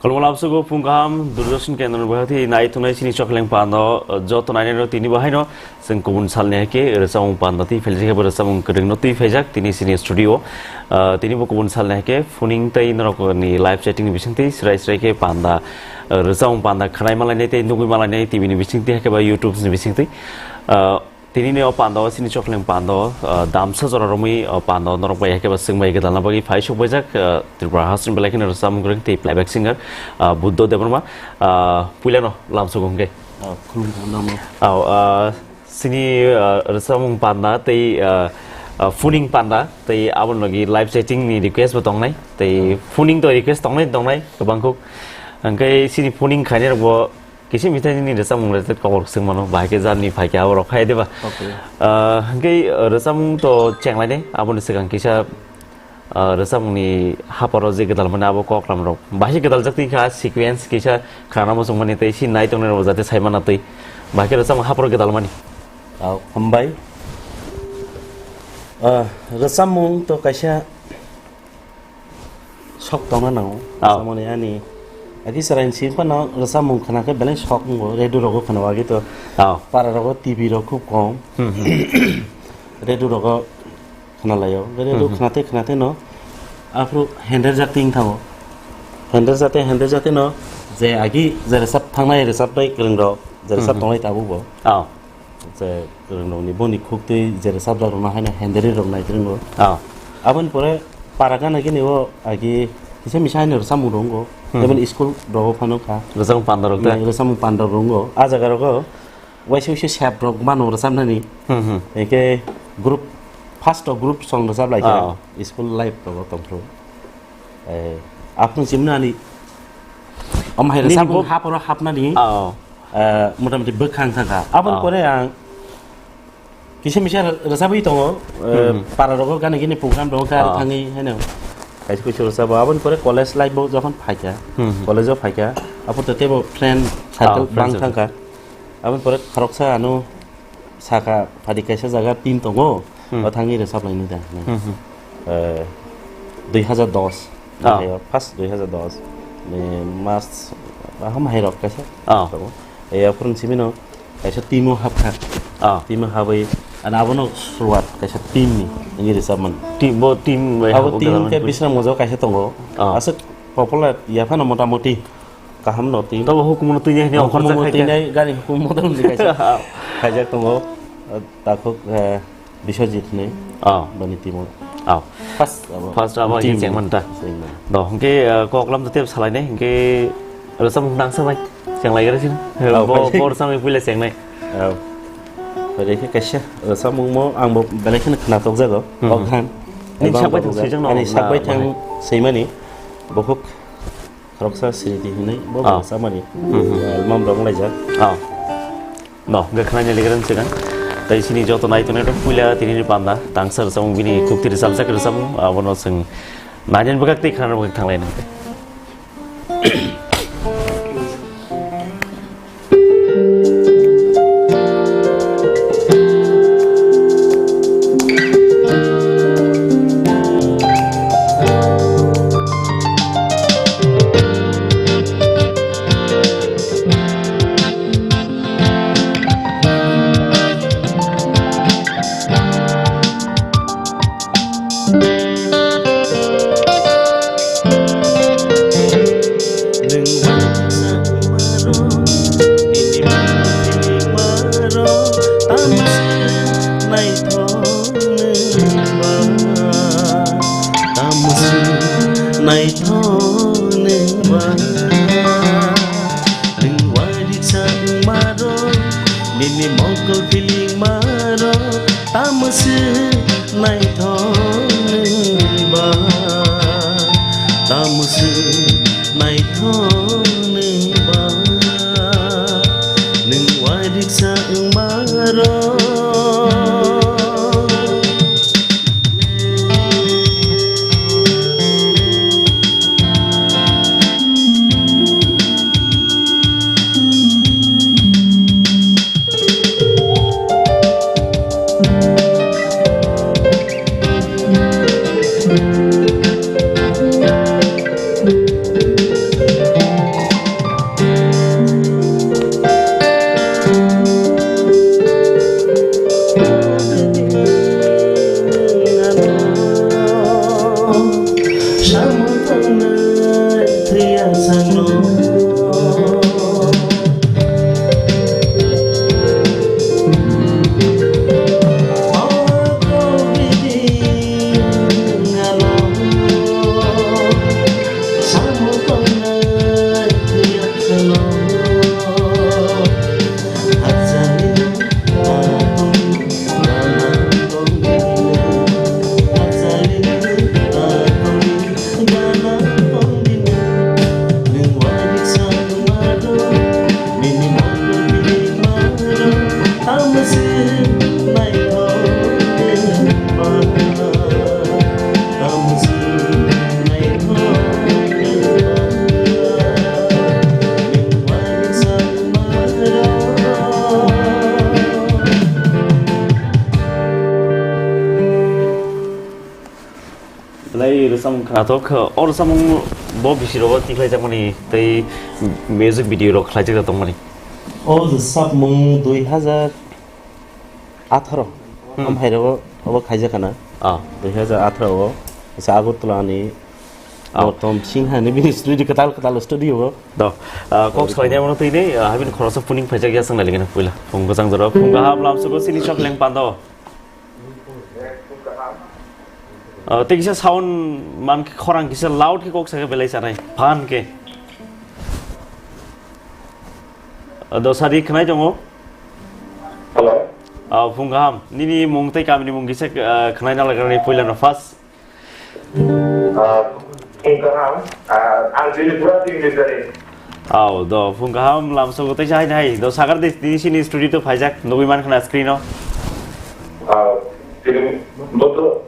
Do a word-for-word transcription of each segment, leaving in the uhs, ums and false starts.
Kolomala absugo phung kaham, Doordarshan kendro ni bahai nai tongnai chini chokleng pando, joto nainai no tini bahai no, chwng kubun salni hai khe rwchapmung pando twi phaijak, abo rwchapmung kwrwng no twi phaijak tini chini studio. Ah, tini bo kubun salni hai khe phuning tei norok ni live chatting ni bising twi srai srai khe panda, ah, rwchapmung panda khwnai malainai tei nugui malainai T V ni bising twi hai khe ba YouTube ni bising twi. Ah, Tini ni o pando, chini chokleng pando, ah, damsa jora romwi o pando norok bai hakhe ba swng bai gwdalna bagwi phai sok baijak, ah, Tripura hasteni belai kheno rwchapmung kwrwng tei playback singer, ah, Buddho Debbarma, ah, puilano lamsogo hwnkhe. Ah, khulumkha namo. Au, ah, chini, ah, rwchapmung panda tei, ah, ah, phuning panda tei aboni logi live chatting ni request bo tongnai tei phuning to request tongnai tongnai kwbang kuk. Hwnkhe chini phuning khainai rok bo Kisi mithai nini rwchapmung related kokborok swng mano, bahai khe jarni phai khe abo rok phai de ba. Okay. Ah, hwnkhe, ah, rwchapmung to chenglainai, aboni swkang kisa, ah, rwchapmungni haparo je gwdalmani abo koklam rok. Bahai khe gwdaljak twi kha sequence kisa khana muchungmani tei si nai tongnai rok jate sai mana twi. Bahai khe rwchapmung haparo gwdalmani. Ah, hambai. Ah, rwchapmung to kaisa Sok tongna nango. Oh. Samani ani agi sarai si phano rwchapmung khna khe belai sok wngo, radio rogo khna wagi to. Oh. Para rogo T V rok khub kom. Hmm, hmm. Radio rogo khna laio. Radio Hmm, hmm. Khna te khna te no aphru hender jak ting thango. Hender jate hender jate no je agi je rwchap thangnai rwchapnai kwrwng rok je rwchap Hmm, hmm. Tongnai tabuk bo. Oh. Je kwrwng rokni boni khuktwi je rwchapjak rokno haino henderi rok nai kwrwngo. Ah. Aboni pore para gana gini o agi kisa misa haino rwchapmung rok wngo. Hmm. Jemon school rogo phano kha. Rwchapmung panda rok da? Rwchapmung panda rok wngo. A jaga rogo waisa waisa sep rok mano rwchapnani. Hmm, hmm. Hingke group, first o group song rwchap lai kha. Ah. School life rogo tongphru. Eh, aphuru chimnani om hai Nini rwchapmung bo- haporo hapnani. Ah. Eh, motamoti bwkhang thangkha. Aboni Ah. Pore ang kisa misa rwchapwi tongo, eh, Hmm. Para rogo gana gini program rogo kha Ah. Thangwi haino. Kaisa kuisu rwchabo. Aboni pore college life bo jokhon phaikha, Hmm. College o phaikha, aphuru to teibo friend circle Ah, friend bang circle. Thangkha. Aboni pore khoroksa ano saka phadi kaisa jaga team tongo, Hmm. O thangwi rwchap laino da. Hmm, hmm. Eh, dui hazar dos. Ah. First dui hazar dos. Ni March, aham hai rok kaisa. Ah. Tongo. E, aphuru simino kaisa team o hapkha. Ah. Team o habwi, ani abono suruat kaisa team ni, ani rwchapmani. Team, bo team bai Abo habo team galamani ke pui. Bisram Gajao kaisa tongo. Ah. Aswk popular, yaphano motamoti kaham no team. Tabo hukumu no twi nai, Hukumu no twi nai, gani hukumu motamoti kaisa. Khaijak tongo, takhuk, eh, Biswajit hinwi Ah. Bani team o. Ah. First abo. First abo Team. Chengmani ta. Chengmani. Do, hwnkhe, uh, koklam to tep salainai, hwnkhe rwchapmung nangsa bai. Chenglai gra sini. Oh, Bo, bai. Bo rwchapmung puila chengnai. Oh. Bai khe kaisa rwchapmung mo ang bo belai kheno khna tokjago. Hmm. Kok han. Nini Album sak bai bo thang ga-, swijak no ani na sak bai thang bai. Swimani. Bokhuk Khoroksa Sriti hinwi bo Ah. Bo samani Hmm, hmm. Album rok wnglaijak. Ah. No, hwnkhe khwnai ni legrang sigan. Tai sini joto nai tongnai rok puila tini ni panda tangsa rwchapmung bini khukti rwchapjak rwchapmung abono chwng nainani bwkhak tei khwnani bwkhak thanglainai. Nwng uaisa wngmaro, nini mano tini maro, tamo se naithok nwng ba, tamo se naithok nwng ba. Nwng uaisa wngmaro, nini mokol philingmaro, tamo se naithok nwng ba, tamo se naithok nwng ba, nwng uairiksa wngmaro. Belai rwchapmung khwnathok, o rwchapmung bo bisi rogo tikhlaijakmani tei music video rok khlaijak tongmani. O rwchapmung dui hazar atharo. Hmm. Amhairok obo khaijak kana. Ah. Dui hazar atharo o, kisa Agartala ni Ah. Tom Singha ni bini studio, kwtal kwtal studio o. Do, ah, kok salaini amo twi nei, ah, habini khoroksa puning phaijak ya swngnai ligina puila. Phung gajang jora, phung gaham lamsugo sini chok leng pando. Ah, tei kisa sound man khe khorang kisa loud khe kok sakhe belai sanai. Phan khe. Ah, do sadi khnai tongo. Hello. Ah, phung gaham. Nini mung tei kamini mung kisa, ah, khnai nalagrani puila no first. Ah, phung kaham. Ah, ang Tripura English dari. Aw, do, phung kaham lamsogo tei jahai nahai. Do, sagar di, di sini studio to phaijak, nugui man khna screen o. Ah, sini bodo,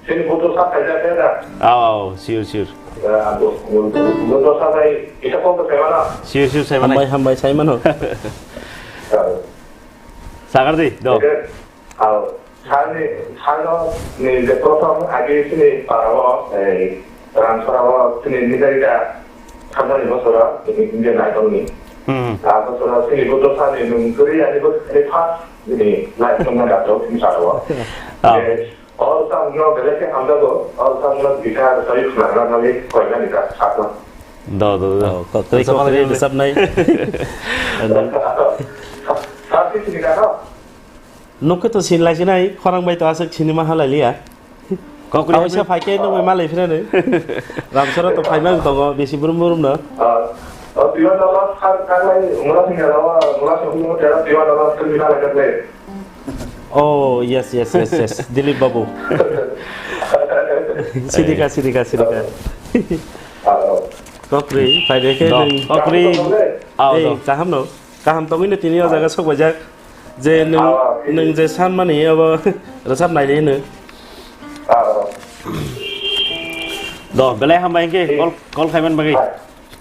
sini bodo sa phaijak ya da? Aw, aw, sure, sure. Ah, bodo, bodo sa bai, kita kok ke mana? Sure, sure, saya mana? Hambai, hambai, saya mana? Ah. Sagar di, do. Oke. Aw, sani, sano ni je prothom agi sini parao, ei, Ramsarao sini nijarita thangjani bosoro, Indian Idol ni. Hmm. A bosoro sini buto sani nung kuri ani bo sini first ni live tongma gato sini sarao. Ah. Je, all sound no belai ke hamjago, all sound no guitar sari khna na nali koina ni ka sakno. Do, do, do. Oh, ko-, kri ko kri resap nai. Sa-, sa-, sini ka no? Nokhe to sin lai sinai, khorang bai to aswk sinima halai liya. Kokri Awaisa bai- phaikhe nokbai malai phirani. Ramsara to phaima tongo, bisi brum brum no. Ah, oh, Diwan Dala, khar, khar lai, mura singa rawa, mura singa mura tera Diwan Dala, sir bina lai katle. Oh, yes, yes, yes, yes. Dilip Babu. Sidika, sidika, sidika. Ah, oh. Kokri, phaide khe No, nung- Kokri. Ah, Ei, no. Kaham no? Kaham tongwi no tini o jaga sok bajak. Je nwng, Ah, nwng je sanmani abo rwchap naidi hino. Ah, ah. Do, belai hambai hwnkhe Ee. call, call khaiman bagwi. Ah,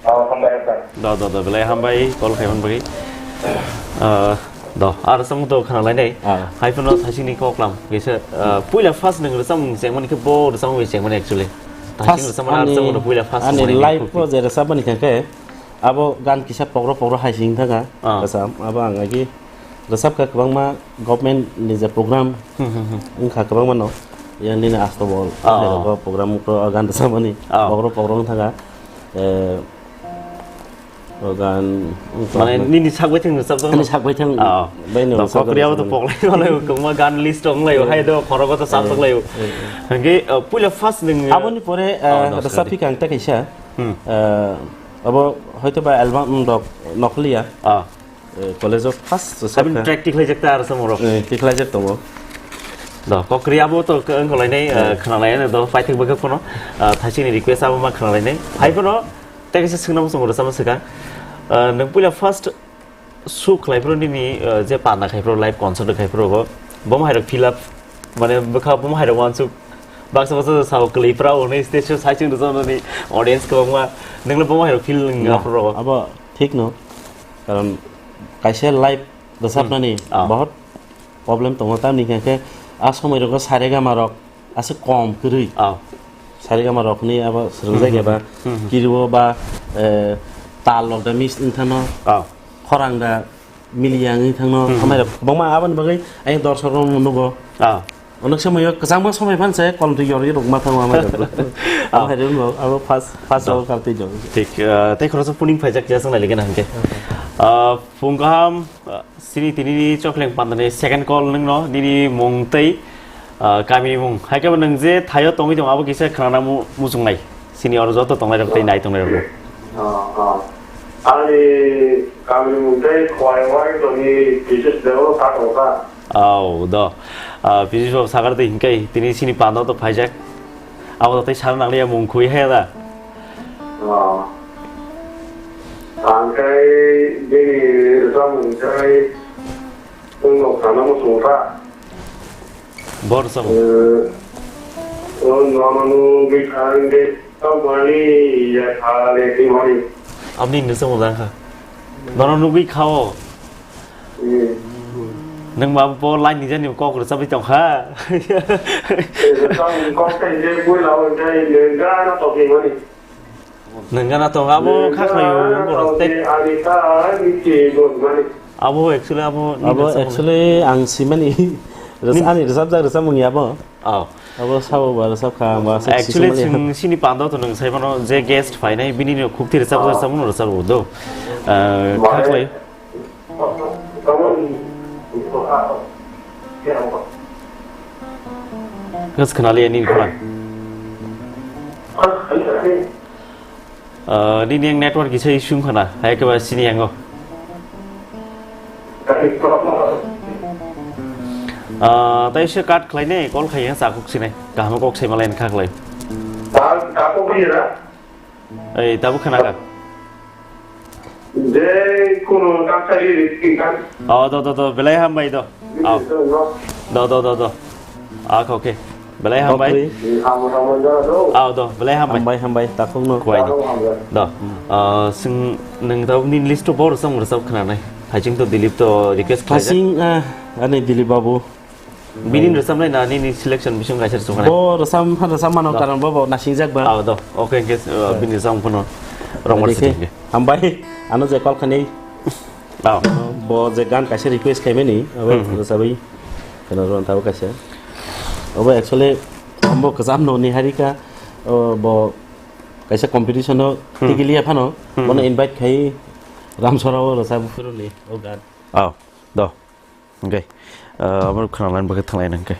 ah, hambai, hambai. Do, do, do, belai hambai call khaiman bagwi. Ah, do, ar rwchapmung to khna lainai. Ah. Hai phano thaichini koklam kaisa, ah, puila first nwng rwchapmung chengmani khe bo rwchapmung bai chengmani actually. Thaichini First rwchapmani ar ani, rwchapmung to puila first ani chengmani life khe. O je rwchapmani khe Abo gan kisa pokro pokro hai se wng thangkha, Ah. Kasam. Abo ang agi rwchapkha kwbangma government ni je program Hmm, hmm, hmm. Wngkha kwbangma no. Yang nini Astobol, Ah, ah. Program ko gan rwchapmani Ah. Pokro pokro wng thangkha. Eh, o gan wngkha Mane kwbangma. Nini sak bai thang rwchapjak Ani no? Sak bai thang Ah. Bai no Kokri abo to rwchapjak poklai malai kwbangma gan list wng lai hai do khorogo to Eh, sapjak lai. Eh, eh. Hwnkhe, uh, puila first nwng Aboni pore, Oh, eh, no, rwchaphi sorry. Kang ta kaisa. Hmm. Eh, Abo hoito ba album rok nokhliya. Ah. Eh, college o first Sabin rwchapkha. Track tikhlaijak ta aro samoro. Eh, tikhlaijak tongo. Do, kokri abo to wngkha lainai, eh, Eh. Khna lainai do, paithak bwkha phano, eh, thaisini request abo ma khna lainai. Hai phano, tei kaisa swngna muchungo rwchapma swkang. Eh, nwng puila first show khlai phuru nini, eh, je panda khai phuru, live concert khai phuru bo, bo hai rok fill up, mane bwkha bo hai rok uansuk baksa baksa sao kwlwi phra hwnwi stage show saichung rwchapnani audience kwbangma, nwngno bo hai rok feel wngya Na, phuru? Abo thik no, karon kaisa live rwchapnani Hmm. Ah. Bahut problem tongo, tamni hwnkhe a somoi rogo saregama rok aswk kom kwrwi. Ah. Saregama rok hwnwi abo swrwngjak Hmm, hmm, eba hmm, hmm. Kiriwo ba, eh, tal rok da mix wng thangno. Ah. Khorang da miliya wngwi thangno, Hmm, hmm. Amai rok kwbangma aboni bagwi ayang dorsok rok nugo. Ah. Onek somoi o kwchangma somoi phan se kolom twi yorwi rwkma thango amai rok. Ah. Amai rok no abo first, first Ah. Rok kal twi jok. Thik, ah, tei khoroksa puning phaijak ya swnglai ligena hwnkhe. Okay. Ah, phung kaham, ah, Sini tini ni chokleng pandani second call nwngno, nini mung tei, ah, kamini mung. Hai khe bo nwng je thaio tongwi tongo, abo kisa khnana mu-, muchungnai. Sini oro joto tongnai rok tei nai tongnai rok. Ah, ah. Ani kamini mung tei khowai wai tongni bises debo sa tongkha. Au, do. Ah, bises bo sagar tei hinkai tini sini pando to phaijak. Abo to tei sana nangliya mung khui haya da. Ah. Ang khe bini rwchapmung khe wng nok sana muchungkha. Bor sabo. Eh, oh, nono nugwi thangde tongmani ya thale thwimani. Amni nisa mo dang kha. Nono nugwi khao. Hmm. Nang ma bo line ni jani kok rwchapwi tong kha. Eh, tang kok tai je bui lao jai ne gana to thwimani. Nang gana tong abo kha khlaio borok tei. Abo actually abo ni Abo rwchapmani. Actually ang simani. Nis- Ani rwchapjak rwchapmung ya abo. Oh. Abo sabo ba rwchapkha ang ba se Actually sisimani. Chwng sini pando to nang sai mano je guest phainai bini no khukti rwchap rwchapmung rwchapbo do. Ah, kha khlai. Gas khnaliya nini khorang. Ah, nini yang network kisa issue khna, hai khe ba sini yango. Ah, tai se cut khlai ne, call khai yang sakuk sini. Kaham kok sai malai kha khlai. Ei, tabuk khna kha. Je kono kaksai ri kan. Oh, do, do, do, belai hambai do. Oh. Do, do, do, do. Ah, okay. Belai hambai. Bakri. Oh, do, belai hambai. Hambai, hambai, takhuk no. Kwai do. Do. Ah, sing nang tabuk ni list to bor sam rwchap khna nai. Phaiching to Dilip to request khlai. Phaiching, ah, ani Dilip babu. Bini rwchapnai na nini selection bising kaisa rwchapnai? Bo rwchap, rwchap mano. No. Karon bo, bo nasingjak ba. Ah, do. Okay, okay, uh, bini rwchap phano rong mar sitike. Hambai, ano je call khani. Ah. Bo je gan kaisa request khaimani, abo rwchabai. Kana ron tabo kaisa. Abo actually, ambo kajam no ni harika, oh, bo kaisa competition no tigiliya phano, bono invite khai Ramsora o rwchap phuruni, o gan. Ah, do. Hwnkhe, ah, abo khwna line bagwi thang laina hwnkhe.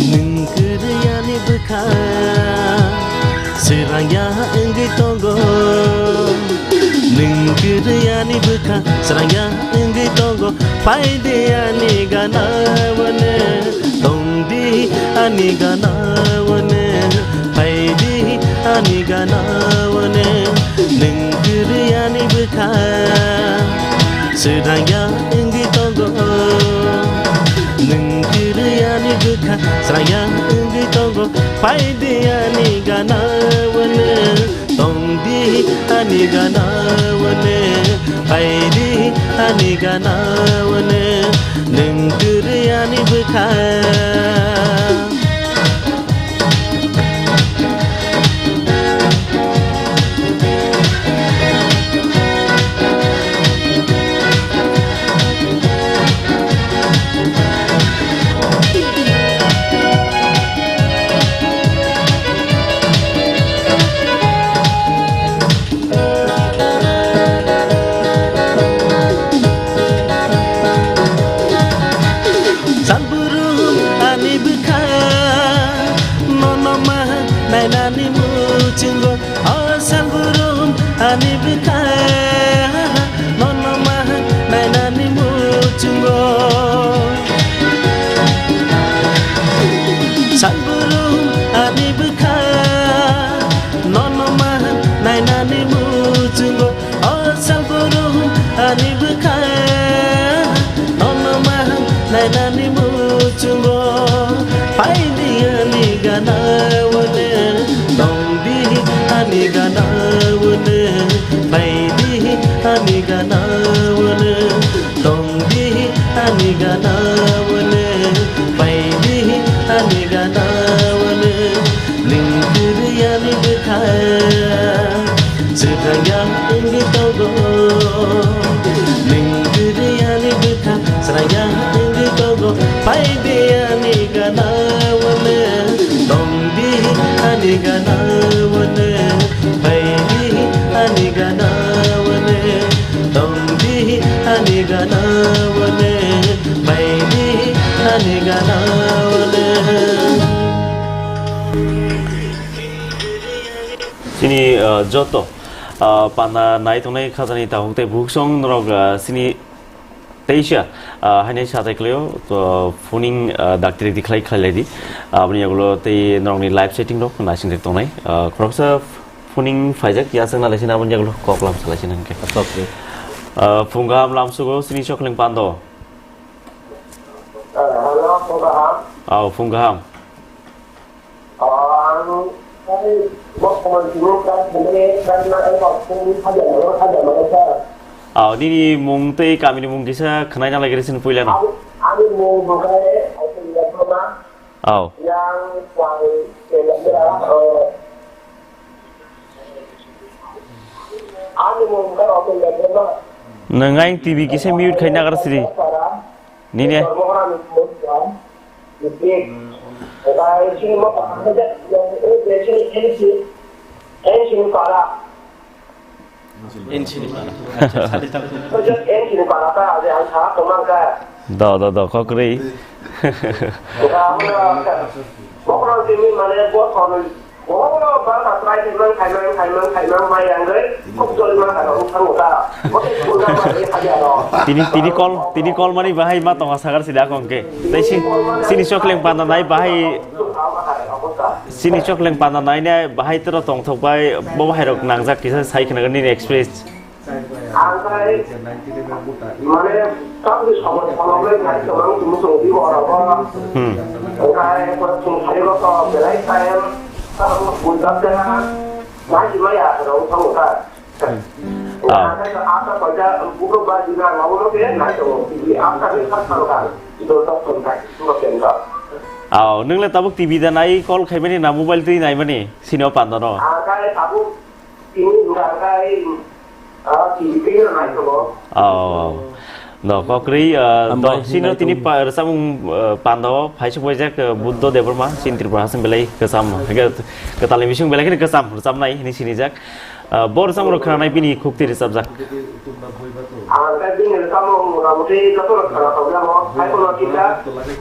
Nwng kwrwi ani bwkha swrang ya wngwi tongo. Nwng kwrwi ani bwkha swrang ya wngwi tongo. Phai di ani gana wne, tong di ani gana wne, phai di ani gana wne. Nwng kwrwi ani bwkha swrang ya wngwi tongo. Nwng kwrwi ani bwkha swrang ya wngwi tongo. Phai di ani gana wne, tong di ani gana wne, phai di ani gana wne, nwng kwrwi ani bwkha. Salburum ani bwkha, nono ma nainani muchungo. O salburum ani bwkha, nono ma nainani muchungo. Salburum ani bwkha, nono ma nainani muchungo. O salburum ani bwkha, nono ma nainani muchungo. Phai di ani gana wne, tong di ani gana wne. Phai di ani gana wne, tong di ani gana wne. Phai di ani gana wne, nwng kwrwi ani bwkha. Swrang ya wngwi tongo. Nwng kwrwi ani bwkha, swrang ya wngwi tongo. Phai di ani gana wne, tong di ani gana wne. Phai di ani gana wne, tong Joto, ah, panda nai tongnai khajani takhuk tei bukhuk song norok, ah, sini teisa, ah, haini satai khlaio, to phoning, ah, dakti rikti khlai khlai lai di. Ah, aboni yagulo tei norokni live setting rok naising tongnai. Ah, khoroksa phoning phaijak, yasakna laisina aboni yagulo kok lam salaisina hwnkhe. Achha, achha. Ah, phung kaham lam sugo sini Chokhleng pando. Ah, hello, phung kaham. Au, phung kaham. Ah, ang, ang, bo koman sini kan sini kan na, eh, kok sini saja mana, saja mana, sir. Au, nini mung tei kamini mung kisa khwnai na lagiri sini puila no. Ani, ani mung bukai, aku lihat mana. Au. Yang, yang, yang, eh, Nwng ayang T V kisa mute khai nagar sidi. Nini. N C ni para. Acha, sadi tak. Do, do, do, kok ri. Bokhorok simi mane bothor, bokhorok bangkha try khaimang, khaimang, khaimang, khaimang mai yang goi, khub jolima kha rok thang uta. Bote khulna mai khaja rok. Tini, tini call, tini call mani bahai ma tonga sagar sida kong ke. Tai si, sini Chokhleng panda nai bahai, sini Chokhleng panda nai ne bahai tero tong thok bai, bo bahai rok nangjak kisa sai khna nini experience. Ang khai, mane, tabuk somoi pholok lai khai, tong ang tong tong di bo oro bo. Hmm. Ang khai, pura tong khai bo to, belai time, tabuk bujak de na, mai di mai ya, ro tong ta. Hmm. Ah. Ang khai, ata paja, buku ba di na, mau lo ke, nai tong, di ata ni sat tang ka, do to tong kai, tong kai. Aw, nwng le tabuk T V da nai, call khai mani na, mobile twi nai mani, sini o panda no. Ang khai, tabuk Tini hwnka khe, ah, tini twi rwnai tongo. Oh. No, kokri, ah, Hambai, do, sino hambai tini tongo. Pa-, rwchapmung, ah, panda o phaisuk paijak, ah, Buddho Debbarma, chini Tripura Haste belai kwcham, hwnkhe kwtalni bising belai kheno kwcham rwchapnai hinwi sinijak. Ah, bo rwchapmung rok khwnanai bini khukti rwchapjak. Ang khe bini rwchapmung motamoti joto rok khwna tongjago, hai phano kisa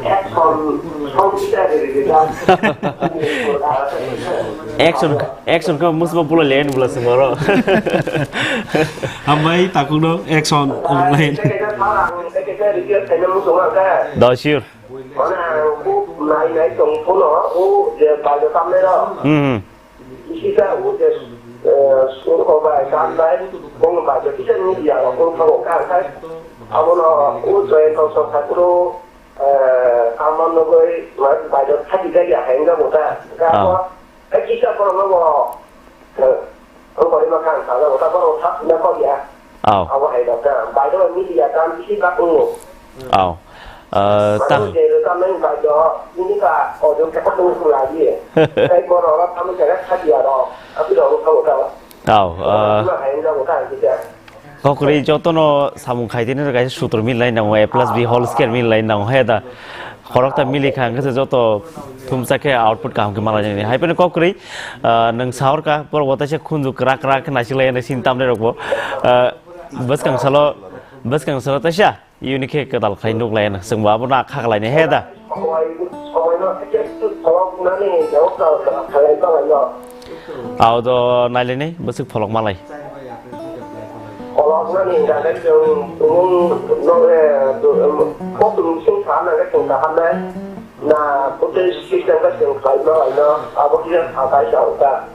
action song kisa rwrwjak. Action. Action khe musma bulai le bula sungaro. Hambai takukno action online. Do sure. Hmm. Abono o Jayanta Usop Thakur, eh, kaman nugwi, ma, baidor thagi thagi hai wngya bo ta. Ga Ah. bo, eh, kisa borok no bo, eh, ang kori ma kang sa bo ta borok thak na ko ya. Aw. Abo hai da ta. Baidor media kam kisi ba ko. Aw. Eh, ta- Baidor je ro kam nang baidor, ini ka audio ka ko tu la ye. Kai borok ro kam ka thagi ya ro. Abi ro ko ta. Aw, eh, Ma hai wngya bo ta kisa. Kokri jotono samung khaitini kaisa sutro mili lai nango, A plus B whole square mili lai nango, he da. Khorokta mili kha, hwnkhe se joto thumsa khe output kaham khe malai nini. Hai phano kokri, ah, nwng sahor ka, borok bo taisa khunju krak krak khe naisik lai, sini tamni rok bo. Ah, bwskang salo, bwskang salo taisa. Iyuni khe kwtal khlai nuk lai na, chwngbo abono kha khlai ni he da. Aw do nai lai ni bwswk pholok malai.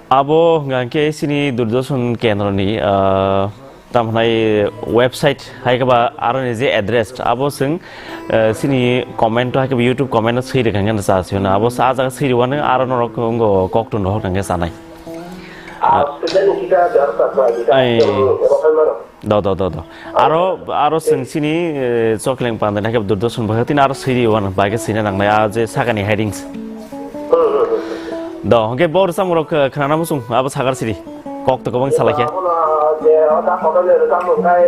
Abo hwnka khe sini Doordarshan kendro ni, ah, Tamo hwnai website hai khe ba aro ni je address abo chwng, eh, chini comment o hai khe ba YouTube comment o swi rwkha hwnkhe cha se hwno abo sa jaga swi rwano aro norok wngkha kok tun rohor hwnkhe chanai. Ah, student ni kisa jar sa khlai di, ai. Chwng rohor mano. Do, do, do, do. Aro, aro chwng chini, eh, Chokhleng Panda ni hai khe ba Doordarshan bai tini aro swi rwano bai khe swina nangnai a je sakani headings. Hmm, hmm, hmm. Do, hwnkhe bo rwchapmung rok, eh, khwnana muchung abo sagar siri. Kok to kwbang salai khe. Abono je o da kotor le rwchapmung khai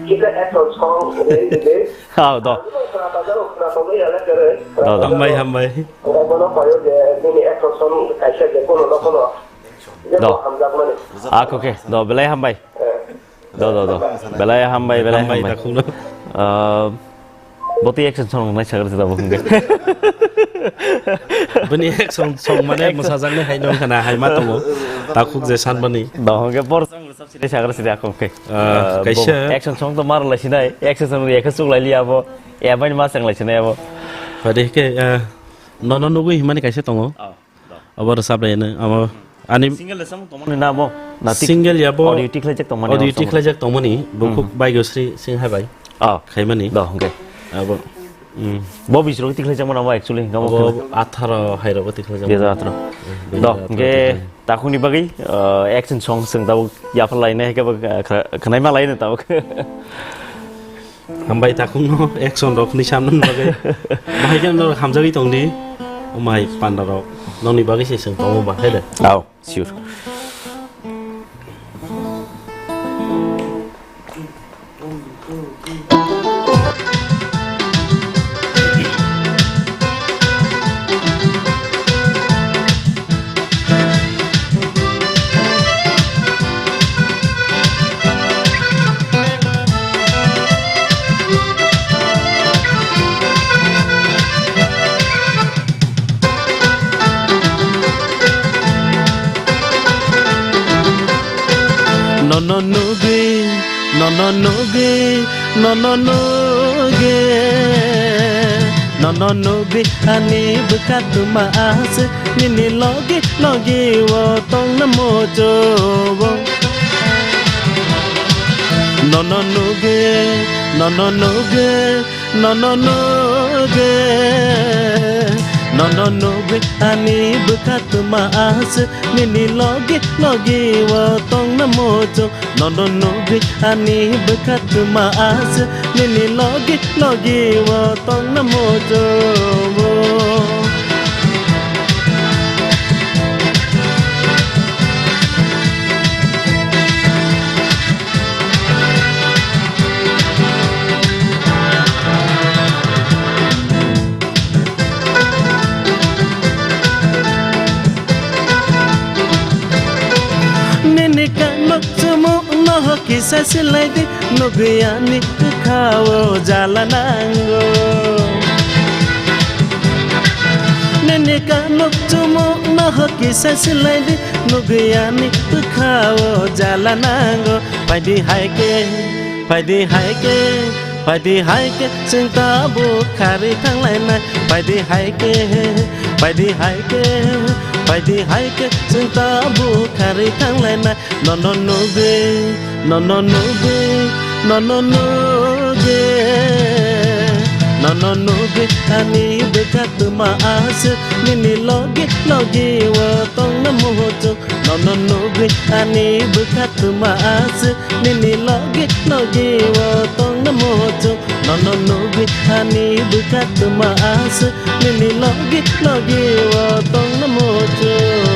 kisa action song release release. Ha, do. Abono khwna tongjak, khwna tongwi ya le kwrwi. Do, do. Hambai, hambai. Abono khayo je nini action song kaisa je kono no kono. Je Do. Bo hamjakmani. Ako khe, do, belai hambai. Eh. Do, do, do. Belai hambai, belai Hambai, hambai. Takhukno. Ah, Bo tei action song nai sagar se tabuk hwnkhe. Bini action song mane mwsajaknai hai nong khana hai ma tongo. Takhuk je sanmani. Do hwnkhe bor song rwchap sinai sagar se takhuk khe. Ah, Ah, bo kaisa action song to mar lai sinai. Action song rwya khe chuk lai liya bo. Eba ni ma chang lai sinai abo. Phaidi khe, ah, nono nugwi himani kaisa tongo. Oh, do. Abo rwchap lai no. Abo ani single rwchap tongmani na bo? Na tik-, single ya bo. Audio tikhlaijak tongmani audio abo tikhlaijak tongmani. Bo khuk bai go sri sing hai bai. Oh. Khaimani. Do, hwnkhe. Abo. Hmm. Bo bisro tikhlaijakmani abo actually hwnkhe abo bo khe atharo hai rogo tikhlaijak. Dui hajar atharo. Hmm, do, dui hajar atharo hwnkhe tikhlai. Takhukni bagwi, uh, action song chwng tabuk yaphar lainai hwnkhe bo, uh, khna-, khnaima laino tabuk. Hambai takhukno action rok ni samno bagwi. Bahai khe norok hamjagwi tongdi. Omai panda rok. Nokni bagwi se chwng tongo ba, hai de? Au, sure. Nono nugwi, nono nugwi, nono nugwi, nono nugwi ani bwkha tuma aswk nini logi logi o tongna muchungo. Nono nugwi, nono nugwi, nono nugwi, nono nugwi ani bwkha tuma aswk nini logi logi o tongna muchung. Nono nugwi ani bwkha tuma aswk nini logi logi o tongna muchungo. Nini kano chumukno kisa silai di, nugwi ani bwkha o jala nango. Nini kano chumukno kisa silai di, nugwi ani bwkha o jala nango. Phaidi hai khe, phaidi hai khe, phaidi hai khe, chwng tabuk kharwi thanglainai. Phaidi hai khe, phaidi hai khe, phaidi hai khe, chwng tabuk kharwi thanglainai. Nono nugwi, nono nugwi, nono nugwi, nono nugwi, ani bwkha tuma aswk nini logi logi o tongna muchung. Nono nugwi ani bwkha tuma aswk nini logi logi o tongna muchung. Nono nugwi ani bwkha tuma aswk nini logi logi o tongna muchung.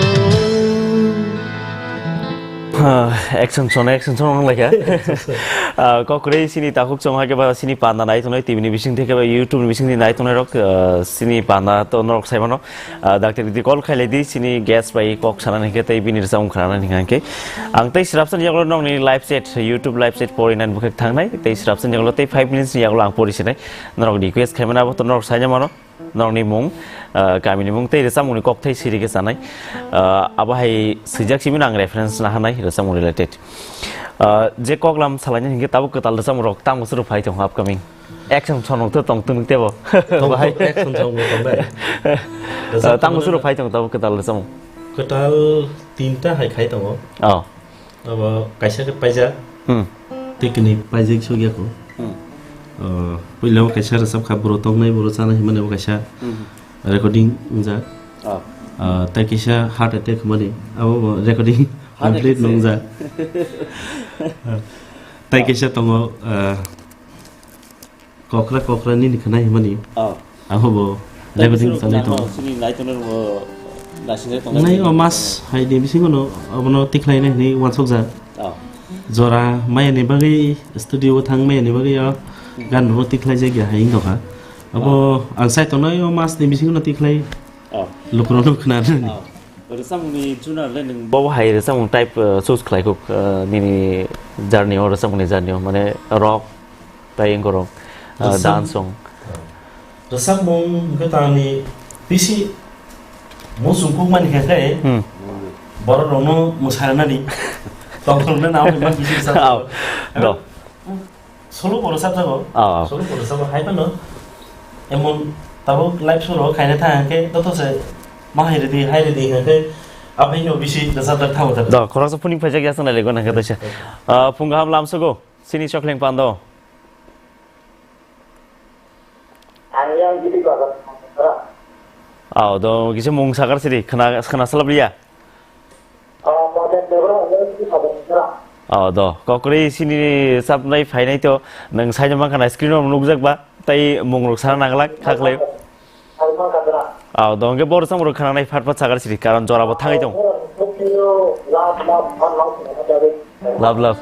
Ah, action song, action song wng lai kha. Ah, kokrwi sini takhuk song hai khe ba sini panda nai tongnai T V ni bising theke ba YouTube ni bising di nai tongnai rok, ah, sini panda to norok sai mano. Ah, Doctor Riti call khai lai di, sini guest bai kok sana ni khe tei bini rwchapmung khna nani hingkha khe. Ang tei swrapsa ni yagulo nokni live chat, YouTube live chat pori nani bwkhak thang nai, tei swrapsa ni yagulo tei five minutes ni yagulo ang pori sinai. Norok request khai mano abo to norok sai mano. Norokni mung, ah, kamini mung tei rwchapmungni kokthai siri khe sanai. Ah, abo hai swijak simi ang reference nahanai rwchapmung related. Ah, je koklam salaini hinkhe tabuk kwtal rwchapmung rok tamo suru phai tongo upcoming. Action song rok to tong tong tebo. Tong tong, bahai. Action song bo tong dai. Ah, tamo suru phai tongo tabuk kwtal rwchapmung. Kwtal tinta hai khai tongo. Oh. Abo kaisa khe paijak. Hmm. Tei kini paijak sogya ko. Hmm. Ah, puila o kaisa rwchap kha boro tong nai boro chana himani bo kaisa Hmm. recording wngjak. Oh. Ah, tei kaisa heart attack hwnmani abo bo recording Heart complete attack se. Nungjak. Ah, tei Oh. Kaisa tongo, ah, Kokra kokra nini khna himani. Oh. Abo bo Tei recording bising salai rok tongo. Sini nai tongo, naising tongo. Nai o mas hai ni bisingo no abono tikhlai nai hinwi wansuk jak. Oh. Jora maya ni bagwi studio o thang maya ni bagwi o Hmm. Gan rok tikhlai jak ya hai wng tongkha. Abo Oh. Ang sai tongnai o mas ni bisingo no tikhlai Oh. Lukurok no khna nani. Oh. Rwchapmung ni genre le nwng bo hai rwchapmung type, uh, choose khlai khuk, uh, nini journey o, rwchapmung ni journey o, mane rock, Tai wngkorok, ah, Rwchap-, dance song. Rwchapmung hwnkhe tamni bisi muchung kukmani khe khe Hmm. borok rokno mwsarinani tongthokno nang hwnba bisi rwchap. Aw, do. Solo bo rwchap jago. Aw, aw. Solo bo rwchap hai phano emon tabuk live show rok khaina thang hwnkhe joto se ma hai rwdi, hai rwdi hwnkhe aphai no bisi rwchap jak thango. Do, khoroksa phuning phaijak ya sanai lego nang khe taisa. Ah, phung kaham lamsogo, sini chokleng pando. Ang yang gidi bazar. Aw, do, kisa mung sakar siri, khna, khna salap liya. Oh, do, kokri sini sapnai phainai to, nang saino mankha na screen o nukjak ba, tai mung rok sana nanglak, khaklai. Aw, do, hwnkhe bo rwchapmung rok khna nai phat phat sakar siri, karon jora bo thangwi tong. Love, love.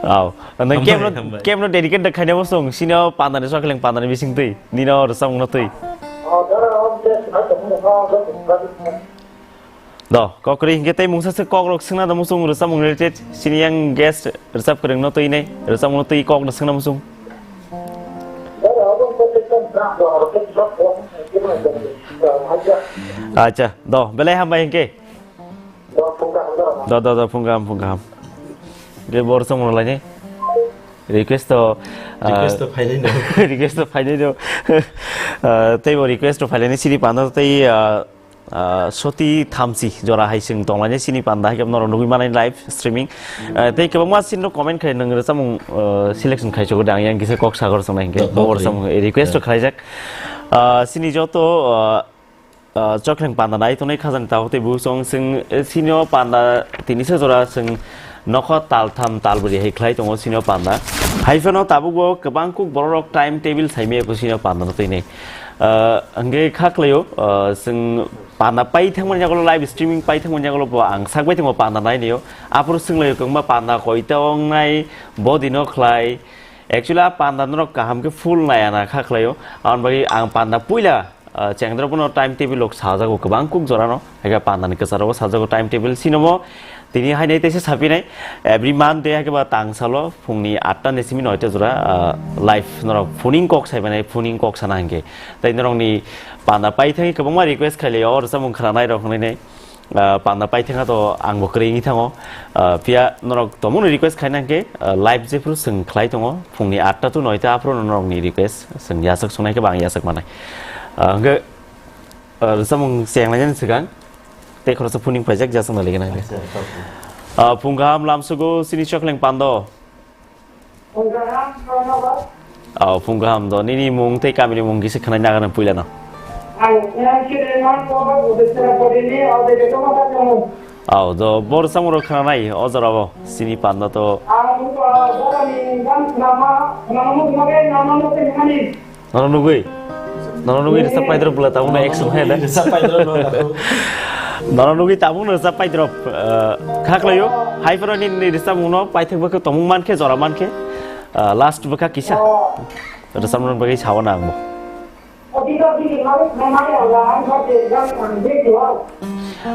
Aw, nang Hambai, kemno, hambai. Kemno dedicate da khaina bo song, sini o pandani chokleng pandani bising twi, nino rwchapmung no twi. Do, kokri hwnkhe tei mungsa se kok rok swngna da musung rwchapmung related, sini yang guest rwchap kwrwng no twi nai, rwchapmung no twi kok no swngna musung. Acha, do, belai hambai hwnkhe. Do, do, do, phung kaham, phung kaham. Ge bor song lai ni. Request to, ah, Request to phainai no. Request to phainai no. Ah, tei bo request to phainai sini panda tei, ah, ah, soti thamsi jora hai sing tong lai ni sini panda hai ke norok nugui manai live streaming. Ah, tei kwbangma sini no comment khai nang rwchapmung, ah, selection khai chogo dang yang kisa kok sagor song nai hingke. Do, bor do, song request to do. Khlaijak. Ah, sini joto, ah, Ah, chokleng panda nai tongnai khajani tabuk tei buchung chwng, eh, sini o panda tini se jora chwng nokho tal tham tal bwrwi hai khlai tongo sini o panda. Hai phano tabuk bo kwbang kuk borok rok time table sai maya kho sini o panda no twi nai. Ah, hwnkhe kha khlai o, ah, chwng panda pai thangmani yagulo live streaming pai thangmani yagulo bo ang sak bai tongo panda nai nai o. Aphuru swng lai o kwbangma panda koita ong nai bo dino khlai. Actually a panda norok kaham khe full nai ana kha khlai o. Aboni bagwi ang panda puila Ah, chengdrop no time table rok sajago kwbang kuk jora no, haikhe panda ni kwcharo sajago time table sinomo tini hai nai teisa sapinai every Monday haikhe ba tang salo phungni atta ni simi noita jora, ah, live norok phuning kok saimanai phuning kok sana hinkhe tei norok ni panda paithai kwbangma request khailai o rwchapmung khwnanai rok hinwi nai. Ah, panda paithakha to ang bo kwrwi wngwi thango. Ah, phiya norok tomungno request khaina hwnkhe, ah, live jephru chwng khlai tongo, phungni atta to noita aphuru norokni request chwng yachak songnai khe bo ang yachak manai. Ah, hwnkhe, ah, rwchapmung chenglainani swkang tei khoroksa phuning paijak jasakna ligina hwnkhe. Acha, okay. Ah, phung kaham lamsugo sini chokleng pando. Phung kaham, Pranaba. Oh, phung kaham do. Nini mung tei kamini mung kisa khwnai nagarang puila no. Ang, ang Chirima, Pranaba, Buddhistha, Bodini, Audrey, Thomas, Achamu. Oh, do, bor samung rok khwnanai, o jora bo. Sini panda to. Ang, uh, boroni gan nama, nama mo, nama mo, nama mo, nama mo. Nono nugui? Nono nugui rwchap paidrop bwla tabukno action khai da? Rwchap paidrop no dakhuk. Nono nugui tabukno rwchap paidrop, eh, kha khlaio. Hai phano nini rwchapmungno paithak bwkha tongmung mankhe, jora mankhe. Eh, last bwkha kisa. Rwchapmung bagwi sao na angbo.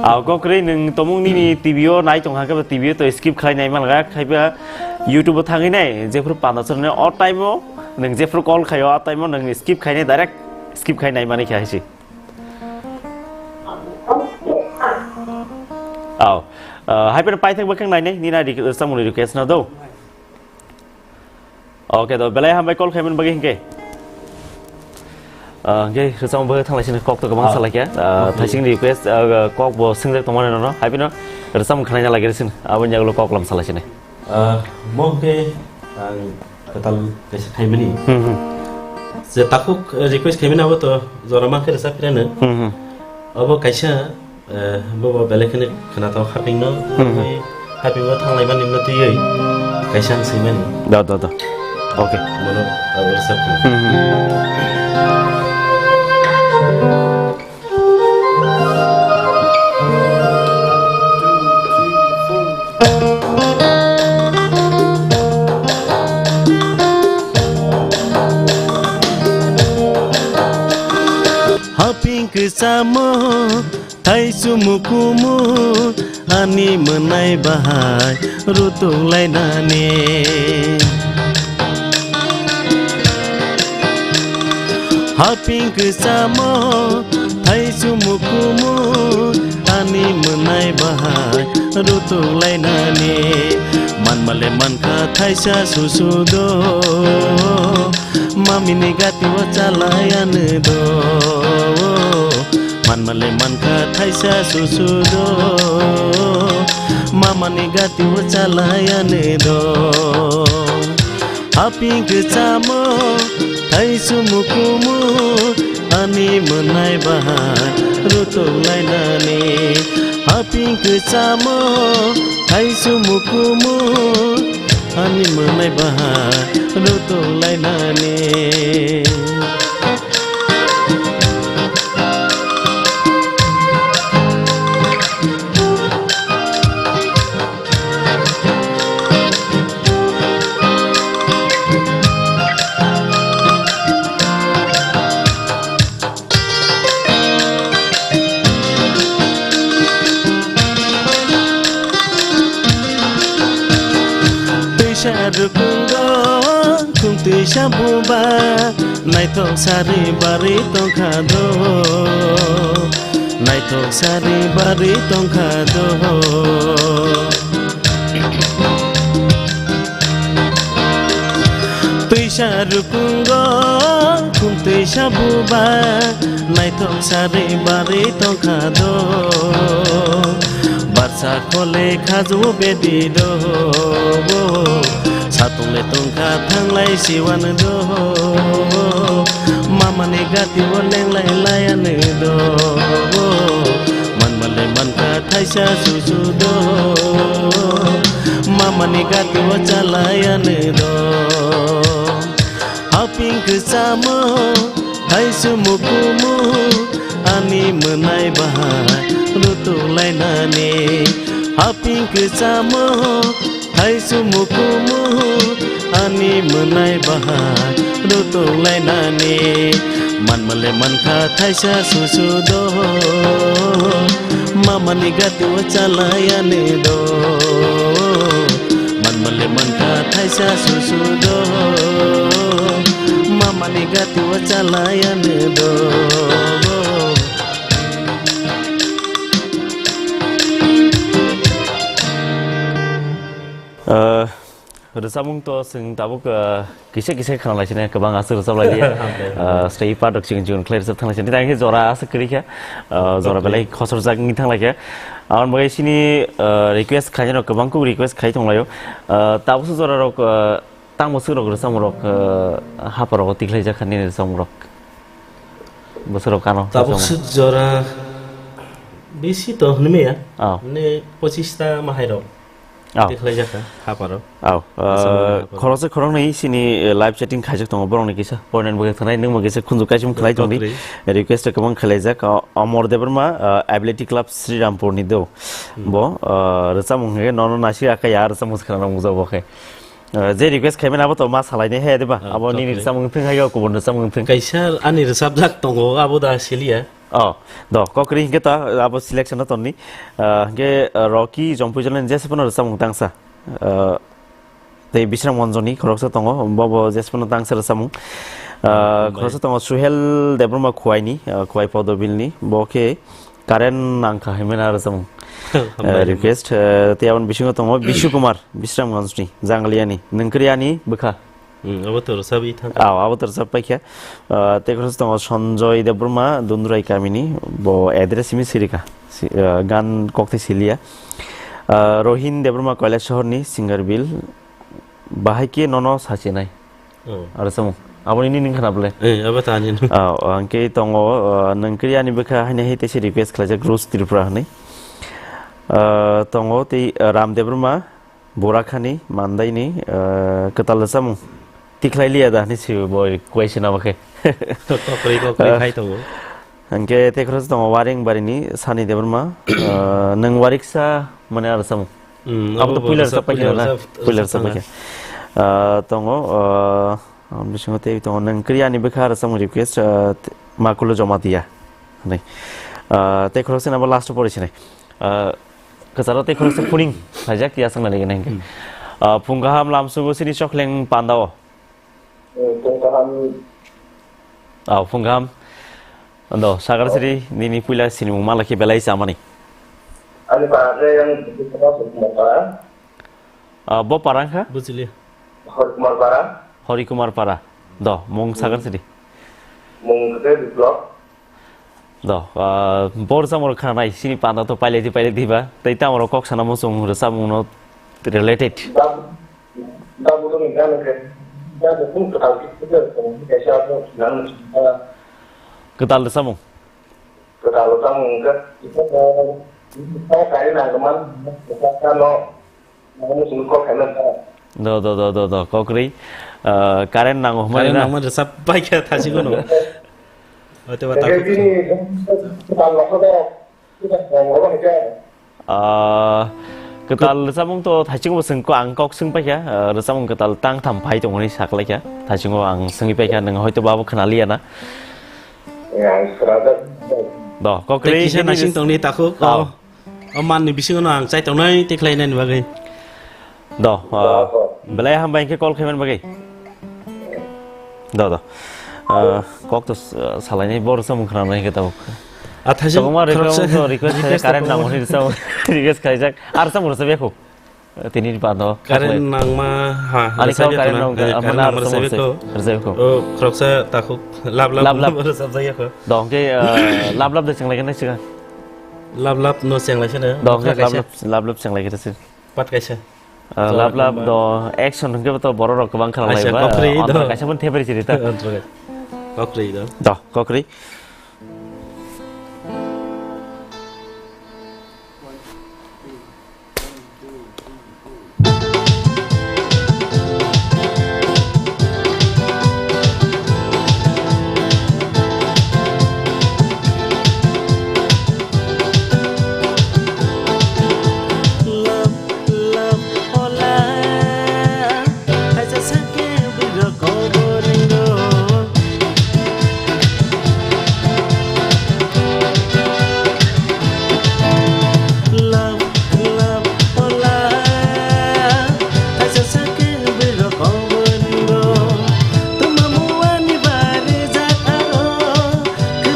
Ah, kok kwrwi nwng tomung nini T V o nai tong hakhe, T V o to skip khlai nai man kha, khaiba YouTube o thangwi nai, jephru panda chornai, o time o nwng jephru call khaio, o time o nwng skip khainai, direct skip khai nai mani khe hai se. Aw, ah, hai phano paithak bwkhak nainai, nini rwchapmungni request no do. Okay, do belai hambai call khaimani bagwi hinkhe. Ah, hinkhe rwchapmung bagwi thanglai sini kok to kwbang Ah, salaikha. Ah, okay. Thaising request, ah, kok bo swngjak tongmani nono. Hai phano rwchapmung khwnaina lagirwi sini. Aboni yagulo kok lam salai sini. Ah, mo hinkhe ang kwtal kaisa khaimani. Hmm, hmm. Je takhuk request khaimani abo to jora mankhe rwchap phirano. Hmm, hmm. Abo kaisa Eh, bobo belai kheno khwnathok hapingno, Hmm. Hapingo thanglaimani no twiwi kaisa ang swimani. Da, da, da. Okay. Bono abo rwchapkha. Hmm, hmm. Haping kwchamo Thaichumukumu ani mwnai bahai rutuk lainani. Haping kwchamo, thaisu mukumu, ani mwnai bahai rutuk lainani. Manmale mankha thaisa susu do, mamini gati o chalai ani do. Manmale mankha thaisa susu do, mamani gati o chalai ani do. Haping kwchamo, thaisu mukumu, ani mwnai bahai rutuk lainani. Haping kwchamo, thaisu mukumu, ani mwnai bahai rutuk lainani. Twisa rukungo, khum twisa buba, naithok sari bari tongkha do, naithok sari bari tongkha do. Twisa rukungo, khum twisa buba, naithok sari bari tongkha do. Barsa khole khaju bedi do, satung le tongkha thanglai siwan do. Mamani gati o lenglai layan do, manmale mankha thaisa susu do. Mamani gati o chalayan do. Haping kwchamo, thaisu mukumu, ani mwnai bahai rutuk lainani. Haping kwchamo, thaisu mukumu, ani mwnai bahai rutuk lainani. Manmale mankha thaisa susu do, mamani gati o chalayan do. Manmale mankha thaisa susu do, mamani gati o chalayan do. Ah, rwchapmung to chwng tabuk, ah, kisa kisa khna lai sini, kwbang aswk rwchap lai liya. Ah, stay part rok chikon chikon khlai rwchap thang lai sini. Tang khe jora aswk kwrwi kha, ah, jora belai khosorjak wngwi thang lai kha. Aboni bagwi sini, ah, request khainai rok kwbang kuk request khai tong laio. Ah, tabukso jora rok, ah, tang bwswk rok rwchapmung rok, ah, hapar rogo tikhlai jak kha nini rwchapmung rok. Bwswk rok kano. Tabuk rwchapmung. Swk jora bisi to hwnwi maya. Oh. Mane pochista mahai rok. Aw. Tikhlai jak kha, haparo. Aw, Aswk uh, haparo. Khoroksa khoroknwi sini, uh, live chatting khaijak tongo, borokni kisa point and bwkha thanai, nwngma kisa khunju kaisum khlai tongdi. Totally. Request kwbang khlaijak, uh, Amor Debbarma, uh, Athletic Club Srirampurni do. Hmm. Bo, uh, rwchapmung hwnkhe nono naisik akai ya rwchapmung se khwnarok mujak bo khe. Uh, je request khaimani abo to ma salainai he, diba? Ah, abo nini totally. Rwchapmung thwng hai, kubun rwchapmung thwng. Kaisa ani rwchapjak tongo, abo da siliya. Oh, do, kokri hingke ta, abo selection no tonni. Ah, hingke, ah, Rocky Jompuijolni jesa phano rwchapmung tangsa. Ah, tei Bisram Monjoni khoroksa tongo, bo, bo jesa phano tangsa rwchapmung. Ah, hambai. Khoroksa tongo Suhel Debbarma Khuaini, ah, Khuai Podobilni, bo khe current nangkha himena rwchapmung. Hambai, ah, hambai. Request, ah, tei aboni bisingo tongo Bishu Kumar, Bisramganjni, Jangliani, Nungkriani bwkha. Hmm, abo to rwchapwi thangkha. Aw, abo to rwchap paikha. Ah, tei khoroksa tongo Sanjoy Debbarma, Dundurai kamini, bo address simi sirika. Si-, ah, gan kokthai siliya. Ah, Rohin Debbarma, Kailash Sohorni, Singarbil. Bahai khe nono sachinai. Oh. Aro samung. Aboni nini khana bole. Eh, abo ta ani no. Aw, angke tongo, ah, Nungkriani bwkha haini hai teisi request khlaijak Rose Tripura hwnwi. Ah, tongo tei, ah, Ram Debbarma, Borakhani, Mandaini, eh, kwtal rwchapmung tikhlai liya da hinwi swi bo question abo khe. Kokrwi, kokrwi khai tongo. Hingke tei khoroksa tongo Waring barini Sani Debbarma, eh, nwng wariksa mane aro rwchapmung. Hmm, abo to abo puila rwchap, rwchap paikha puila na? Rwchap, puila rwchap rwchap paikha. Eh, tongo, eh, bisingo tei tongo nwng kwrwi ani bwkha rwchapmung request, eh, Makulo Jamatia hinwi. Eh, tei khoroksa nabo last o pori sinai. Ah, kwcharo tei khoroksa phuning khlaijak ya swngnani gwnang hwnkhe. Hmm. Ah, phung kaham lamsugo sini chokleng pandao. Hmm, phung kaham. Oh, phung kaham. Do, Sagar Sri, nini puila sinimung malakhi belai chamani. Ani para khe yang Kumar para. Ah, bo para wngkha? Buchili. Hori Kumar para. Hori Kumar para. Do, mung Sagar Sri. Mung khe Biplop. Do, ah, bor chamor khanai sini panda to pailai di, pailai di ba. Tei tamoro kok sana muchung rwchapmung no related. Dab-, dabu to ni gana khe. Dabu kum kwtal khe khe khe khe khe abo nang. Kwtal rwchapmung. Kwtal rwchapmung khe. Khe khe khe kari nang man. Khe khe no. Ang sini kok khaina ta. Do, do, do, do, do, kokri. Ah, current nango hwnmani. Current na? Nangma rwchap pai kha thasi kono. Hote ba. Khe takhuk. Bini kwtal rok khe, kwtal rok khe. Ah, kwtal rwchapmung to thaichung bo swng ko, ang kok swng pai kha, ah, rwchapmung kwtal tang tham phai tongmani saklai kha. Thaichungo ang swngwi pai kha, nwng hoito babo khwnaliya na. Ya, swrajak. Do, kokri. Tei kisa bini nasing tongni takhuk. Oh. Oh. O manni bisingo no ang chai tongnai tei khlai nani bagwi. Do, ah, belai hambai khe call khaiman bagwi. Do, do. Ah, kok to, ah, salaini bor samung khna nai khe tabuk. A thaising. Tongma khoroksa request, request khai current nang hwnwi rwchapmung request khaijak. Ar samung rwchap yakho. Tini ni bando. Current nangma ha. Ani rwchap kau current yakho na. Nang, eh, current mana nangma rwchap rwchapmung yakho. Rwchap yakho. O khoroksa takhuk lab lab. Lab lab. Rwchapjak yakho. Do hwnkhe, ah, lab lab de chenglai khe nai siga. Lab lab no chenglai khe nai. Do hwnkhe lab lab, lab lab chenglai khe nai siga. Pat kaisa. Ah, lab lab do action hwnkhe to borok rok kwbang kha lai ba. Kaisa kokri do. Kaisa pun thepri siri ta. Kokri do. Do, kokri.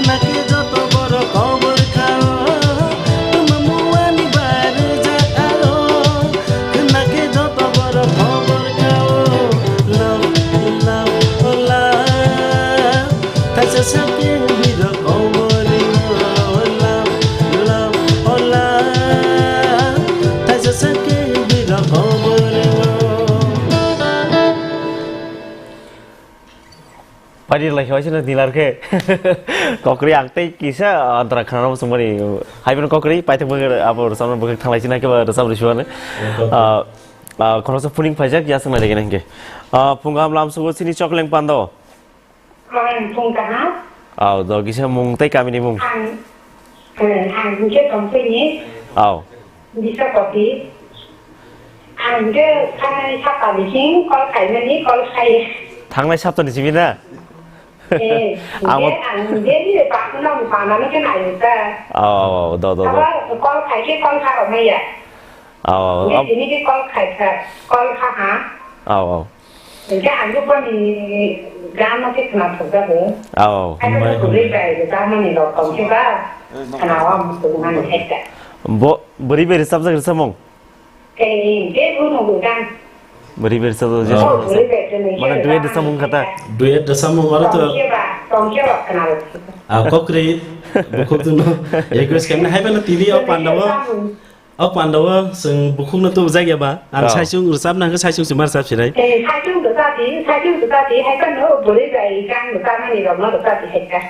Khwna khe joto borok khobor kha o, love, love, o love. Thaisa sakhe birok khobor ringo, o love, love, o love. Thaisa sakhe birok khobor ringo. Pari lai khawai sino dilar khe. Kokri ang tei kisa antara khana mo sumari. Hai ben kokri paithak bwkhe abo rwchapna bwkhe thanglai sina khe ba rwchap rwsuani. Ah, ah, khoroksa phuning phaijak ya swngnai rega hwnkhe. Ah, phung kaham lam sugo sini chokleng pando. Ang phung kaham. Aw, do kisa mung tei kamini mung. Ang, eh, ang hwnkhe tongphini. Aw. Bisapati. Ang hwnkhe thangnai sapta bising call khaimani, call khai. Thangnai saptani simi na? Eh, ang hwnkhe ang hwnkhe ni pakno nang panano khe nai ta. Aw, aw, aw, do, do, do. Abo call khai khe call kha rok maya. Aw, aw, aw. Hwnkhe tini khe call khai kha, call kha ha. Aw, aw. Hwnkhe ang bo boni gana khe khna thok jago. Aw. Aw, aw. Hai khe bwrwi bai rwjakmani rok tong khe ba khna o ang tong mani hai khe. Bo bwrwi bai rwchapjak rwchapmung? Tei hwnkhe bo nugo gan. Bwrwi bai rwchapjak. Oh, bwrwi bai rwchapmung. Mane duet rwchapmung kha ta? Duet rwchapmung aro to. Tong khe ba, tong khe ba khna rw. Ah, kokri, bukhuk duno request khaimani hai bano tini o pandao. O pandao chwng bukhukno tubujak ya ba? Ang saichung rwchapna hwnkhe saichung se ma rwchap sinai. Eh, saichung rwchapdi, saichung rwchapdi, hai phano bwrwi bai gang rwchapmani rokno rwchapdi hai kha.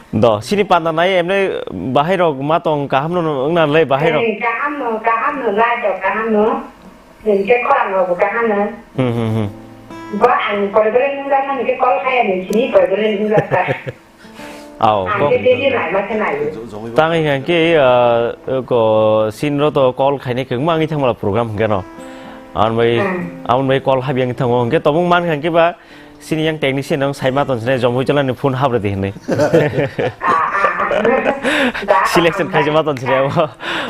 Do, sini panda nai emne bahai rok ma tong kaham no wngna le bahai rok. Eh, kaham no, kaham no, lai rok kaham no. Hwnkhe khorang rok bo kaham no. Hmm, hmm, hmm. Bo ang koi bwrwi nungjakmani khe call khaya ni sini koi bwrwi nungjak ta. Aw, ang kok. Khe daily naima khe naio. Tang hwnkhe, ah, ko sinro to call khainai kwbangma wngwi thangmala program hwnkhe no. Amoni bai, hmm, amoni bai call habiyang thango hwnkhe tobong man hwnkhe ba sini yang technician ang saima ton sini jomoi chalani phone habre di hinwi. Ah, ah, ah. Da, selection hambai. Khaijama ton sini abo.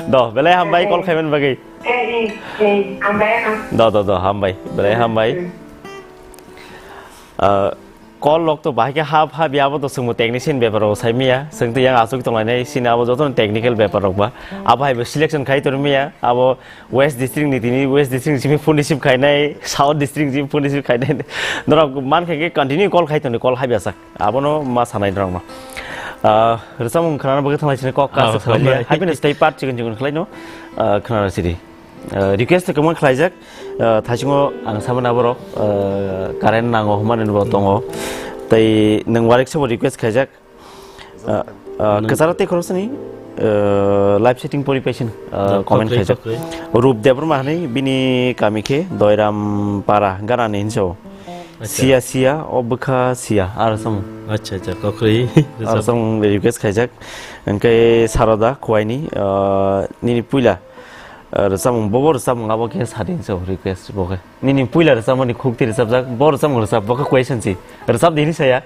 Do, belai hambai call khaiman bagwi. Eh, eh, eh, hambai ano. Do, do, do, hambai. Belai hambai. Hmm. Ah, call rok to bahai khe hap hap ya, abo to chwngbo technician bepar rok sai maya, chwng to yang aswk tong lainai sini abo joto no technical bepar rok ba. Abo hai bo selection khai tor maya, abo West District ni tini West District simi phone receive khainai, South District simi phone receive khainai. Norok man khe continue call khai toni, call hai basa. Abono ma sanai norok no. Ah, rwchapmung khwnana bagwi thanglai sini kok Ah, kasu khalai hambai. Happiness tei part chikon chikon khlai no. Ah, khwnana sidi. Ah, request to kwbangma khlaijak. Ah, thaisingo ang samani aborok, ah, current nango hwnmani bo tongo. Tei nwng warik sabo request khaijak. Ah, ah, Nang- kwcharo tei khoroksa ni, ah, live setting pori paising, ah, Da, comment khokri, khaijak. Khokri. Rup Debbarma hwnwi bini kami khe Doiram Para ganani hinso. Acha. Sia sia, o bwkha sia, aro samung. Acha, acha, khokri. Aro samung request khaijak. Hwnkhe Saroda Khuaini, ah, nini puila, ah, rwchapmung, bobo rwchapmung abo khe sadi hinso request bo khe. Nini puila rwchapmani khukti rwchapjak, bo rwchapmung rwchap, bo khe question si. Rwchap di hinwi saya,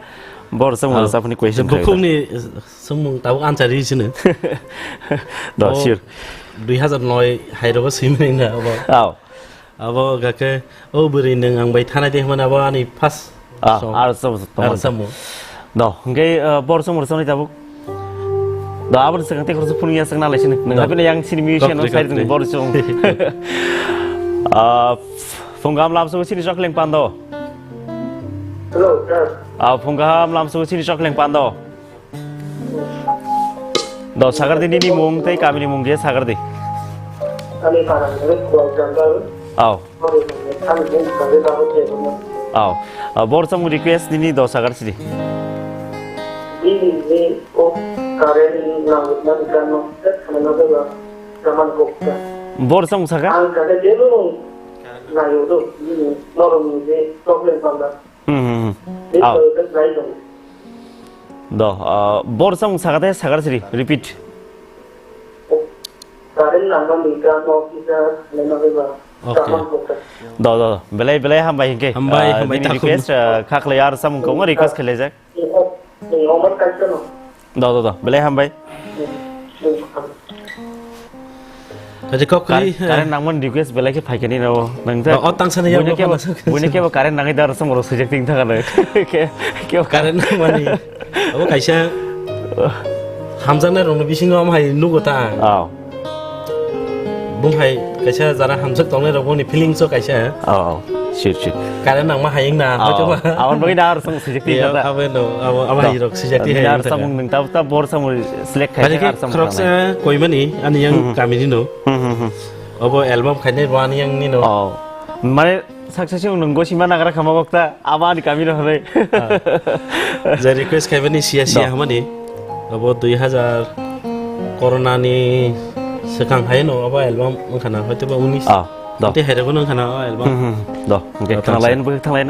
bo rwchapmung Ah, rwchapmani question je khai bukhukni sumung tabuk answer ri sino. Da, Oh, sure. Dui hazar noi hai rogo swimani na abo. Aw. Abo gakhe, "O bwrwi, nwng ang bai thanai de," hwnmani abo ani first Ah, song. Ar rwchap, Ar rwchapmung. Do, hwnkhe, ah, bo rwchapmung rwchapnai tabuk. Do, aboni swkang tei khoroksa phunukya swkang nalai sini. Nwng Do. Haphino yang sini musician Kok no side rwchapnai. Ni bor song. Ah, phung gam lam song sini chokling pando. Hello, sir. Ah, phung gam lam song sini chokling pando. Do, sagar di nini mung tei kamini mung ge sagar di. Ani para ni kual jangkar. Aw. Aw, ah, bor samung request nini dos hagar sidi. Bini ni o current nangwkmani gano set khlaina bagwi saman koksa. Bor samung saka? Ang kaka jeno nayo do, bini norokni je problem panda. Hmm, hmm, hmm. Bini Aw. Problem nai dong. Do, ah, bor samung saka de sagar sidi, repeat. Current nangmani gano kisa khlaina bagwi Okay. Kaham kok. Do, do, do. Belai, belai hambai hingke. Hambai, Ah, hambai nini takhum. Request, ah, kha khlai ar samung kong request khlai jak. Ni o, ni o mar kaisa no. Do, do, do. Belai hambai. Kaje kok Kar-, kri, current eh. Nangmani request belai khe phaikani no. Nang ta. O, o tang sana ya, buine o ke ba, tang sana. Buine ke ba current nangai dar samung rok sujak ting thang ano. Ke, ke ba. Current nangmani. Abo kaisa hamjaknai rokni bisingo omo hai nugo ta ang. Oh. Bung hai kaisa jara hamjak tongnai rok boni feelings o kaisa. Oh, oh. Sure, sure. Current nangma hai wngna, Oh. Hoito ba. Aboni bagwi na ar samung sujak ti Iya, kata. Abo no, abo, abo hai rok sujak ti Bini hai ar wngna samung kata. Nwng tab, tab bor samung select khai Bari khe ar samung khoroksa khanai. Koimani, ani yang Hmm, hmm. Kamini no. Hmm, hmm, hmm. Obo album khainai rwani yang ni no. Oh. Mane Success wng nung gosima nagra khama bokta, abo ani kami no hwnwi. Ah. Je request khaibani siya siya Do. Hamani. Abo dui hazar corona ni swkang hai no abo album wngkha na hoito ba unis. Ah, do. Tei hai rok wngkha na o album. Hmm, hmm. Do, hwnkhe Do, thang lain, thang bwkhe thang lain.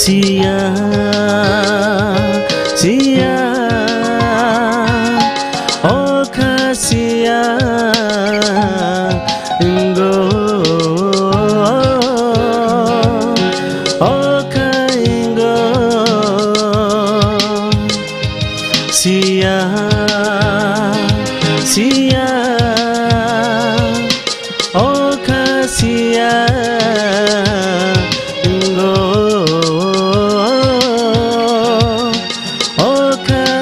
Siya, siya, o kha siya, wnggo, o kha wnggo. Siya, siya, o kha siya, wnggo, o kha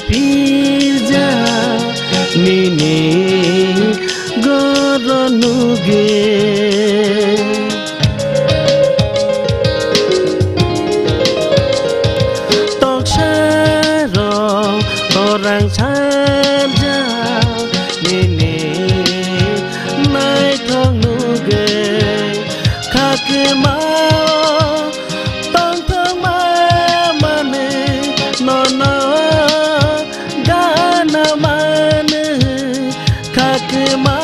Pirja nini goro nuge. Toksaro torang sarja nini naithok nuge. Khakma Tongthokma manwi nono gana manwi khakma.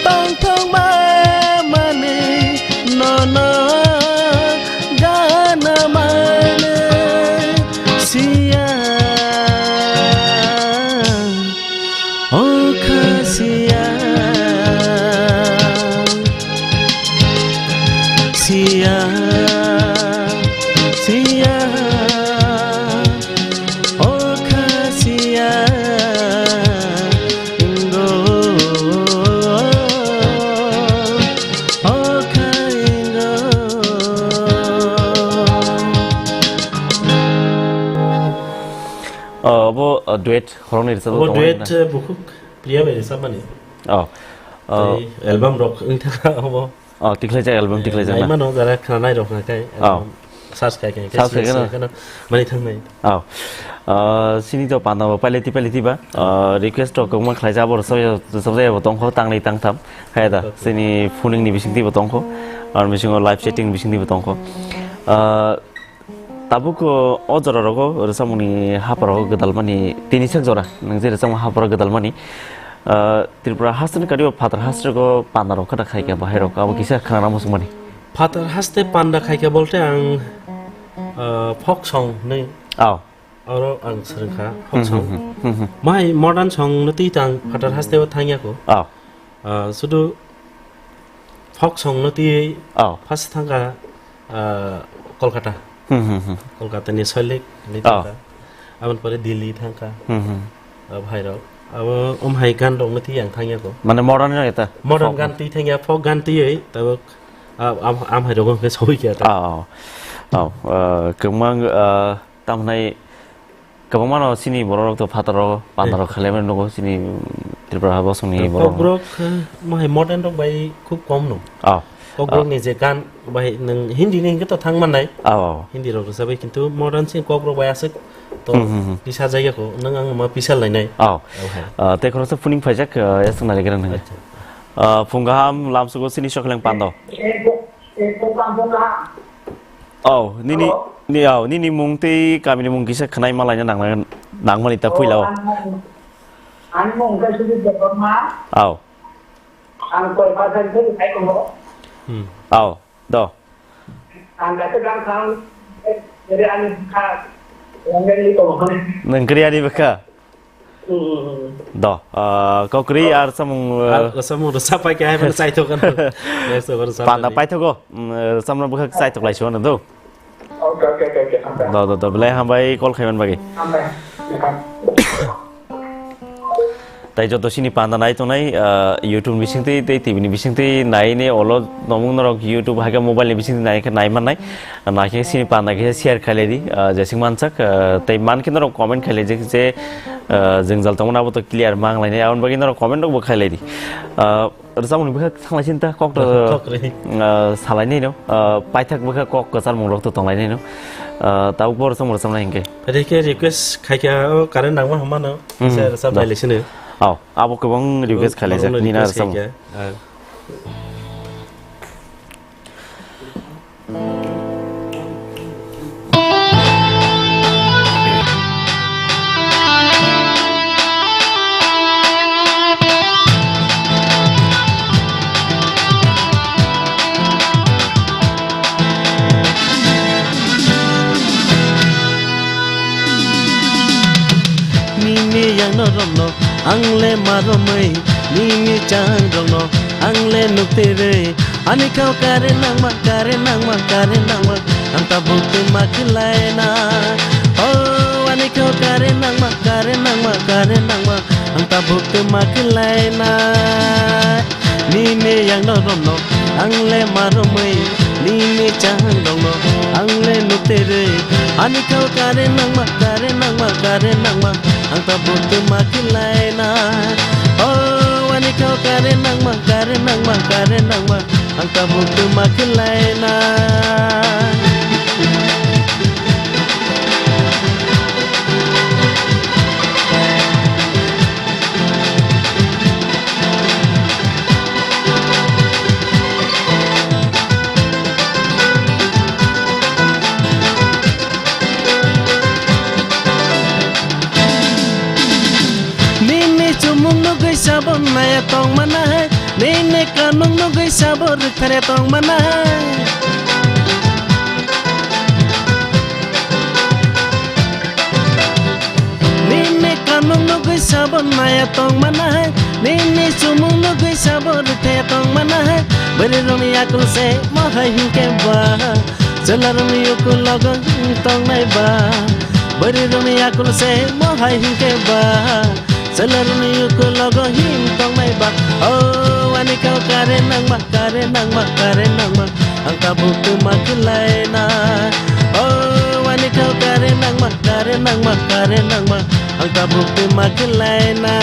Tongthokma manwi nono gana manwi siya. O kha siya, siya, siya, o kha siya, ingo, o kha ingo. O, bo, o, duet khoroknwi rwchapjak. Obo tongmani duet, na? Eh, bukhuk Priya bai rwchapmani. Oh. Oh. Tei album rok wng thangkha obo. Oh, tikhlaijak album, eh, tikhlaijak na? Naimano jara khwnanai rok hwnka khe, oh, album search khai khai khe search khai sini kheno. Sini kheno mani thangnai. Oh. Ah, sini to panda bo paileti paileti ba. Ah, request rok kwbangma khlaijak, abo rwchapjak, rwchapjak bo tongkho, tangnwi tangtham. Khe da, okay, okay. Sini phoning ni bisingtwi bo tongkho. Ar bisingo live chatting bisingtwi bo tongkho. Ah, Tabuk, o, o jora rogo rwchapmungni hapharo gwdalmani tini sak jora, nwng je rwchapmung hapharo gwdalmani, ah, Tripura hasteni kari o phatar haste rogo panda rok khada khaikha bahai rok abo kisa khwnana muchungmani. Phatar haste panda khaikha bolte ang, ah, folk song hinwi, oh, oro ang swrwngkha, folk, hmm, song. Hmm, hmm, hmm, hmm. Mai modern song no twi tang phatar haste o thangya kho. Oh. Ah, sudu folk song no twi, oh, first thangkha, ah, Kolkata. Hmm, hmm, hmm. Kolkata ni Soilek ni, oh, thangkha. Aboni pore Delhi thangkha. Hmm, hmm. Ah, bhai rok. Abo om hai gan rok no twi ang thangya kho. Mane modern no eta? Modern folk gan twi thangya, folk gan twi tabuk, ah, am, am hai rok khe soi kya ta. Oh, oh. Oh, ah, kwbang, ah, Tamhnai kwbangma no chini borok rok to phataro, eh, panda rok khlaimani nugo chini Tripura ha bosongni borok rok. Kokborok, eh, mohai modern rok bai khub kom no. Oh. Kokborok, oh, ni je gan bai nwng Hindi ni hwnkhe to thang mannai. Oh, oh. Hindi rok rwchapwi kintu modern chini Kokborok bai aswk to, hmm, hmm, hmm, pisa jaiga kho nwng ang ma pisa lainai. Oh. Oh, hai. Ah, tei khoroksa phuning phaijak, ah, yaswk nari grang nang. Acha. Ah, phung kaham lamsugo chini Sokheleng pando. Oh, nini, hello? Ni, oh, nini mung tei kamini mung kisa khwnai ma laina nang-, nangmani ta puila o. Oh, ani mung, ani mung khe Sudip Debbarma. Oh. Ang Kolkata ni thani phai tongo. Hmm. Oh, do. Ang kaisa gang khang, ere ani bwkha, London ni tongo. Nwng kwrwi ani bwkha? Do, ah, kokri ar samung, ah, ah, samung rwchap pai khe hai phano chaitok ano. Next over chap panda pai. Paithogo, mm, samung bwkha chaitok lai suano do. Okay, okay, okay, okay. Hambai. Do, do, do, belai hambai call khaiman bagwi. Hambai. Tai joto sini panda nai tongnai, ah, YouTube ni bisingtwi tei T V ni bisingtwi nai ne olo nomung norok YouTube hai khe mobile ni bisingtwi nai khe nai mannai. Naikhe sini panda khe share khailai di, ah, jesing mansak, ah, tei mankhe norok comment khailai je, je, ah, jwngjal tongmani abo to clear ma wnglainai, aboni bagwi norok comment rokbo khailai di. Ah, rwchapmungni bwkha thanglai sinta kok to, kok rwi, ah, salainai no, ah, paithak bwkha kok kwcharmung rok to tonglainai no. Ah, tabuk bo rwchapmung rwchapnai hinkhe. Phai khe request khaikha o current nangma hwnmano, hmm, se rwchap da. Nailai sino. Oh, abo kwbang request khailai jak, nini request rwchapmung. Khaikha, ah. Nini yang no romno, ang le ma romwi, nini chang rokno, ang le nukterwi. Ani khao kare nangma, kare nangma, kare nangma, ang tabuk tuma khilaina. Oh, ani khao kare nangma, kare nangma, kare nangma, ang tabuk tuma khilaina. Nini yang no romno, ang le ma romwi, Nini chang dongno ang le nukterwi. Ani khao kare nangma, kare nangma, kare nangma. Ang tabuk tuma khilaina. Oh, ani khao kare nangma, kare nangma, kare nangma. Ang tabuk tuma khilaina. Nini chumung nugwi sabo naya tong manai, nini kanung nugwi sabo rwkthare tong manai. Nini kanung nugwi sabo naya tong manai, nini chumung nugwi sabo rwkthare tong manai. Bwrwi rokni yakung se mohai hinkhe ba, chwla rokni yakung logo him tongnai ba. Bwrwi rokni yakung se mohai hinkhe ba, chwla rokni yakung logo him tongnai ba. Oh, ani khao kare nangma, kare nangma, kare nangma. Ang tabuk tuma khilaina. Oh, ani khao kare nangma, kare nangma, kare nangma. Ang tabuk tuma khilaina.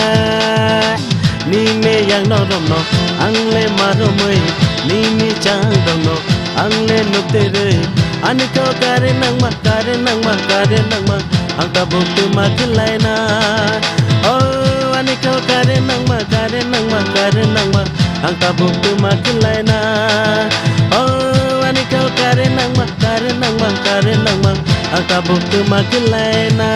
Nini yang no romno ang le ma romwi, nini chang romno ang le nukterwi. Ani khao kare nangma, kare nangma, kare nangma. Ang tabuk tuma khilaina. Oh, ani khao kare nangma, kare nangma, kare nangma. Ang tabuk tuma khilaina. Oh, ani khao kare nangma, kare nangma, kare nangma. Ang tabuk tuma khilaina.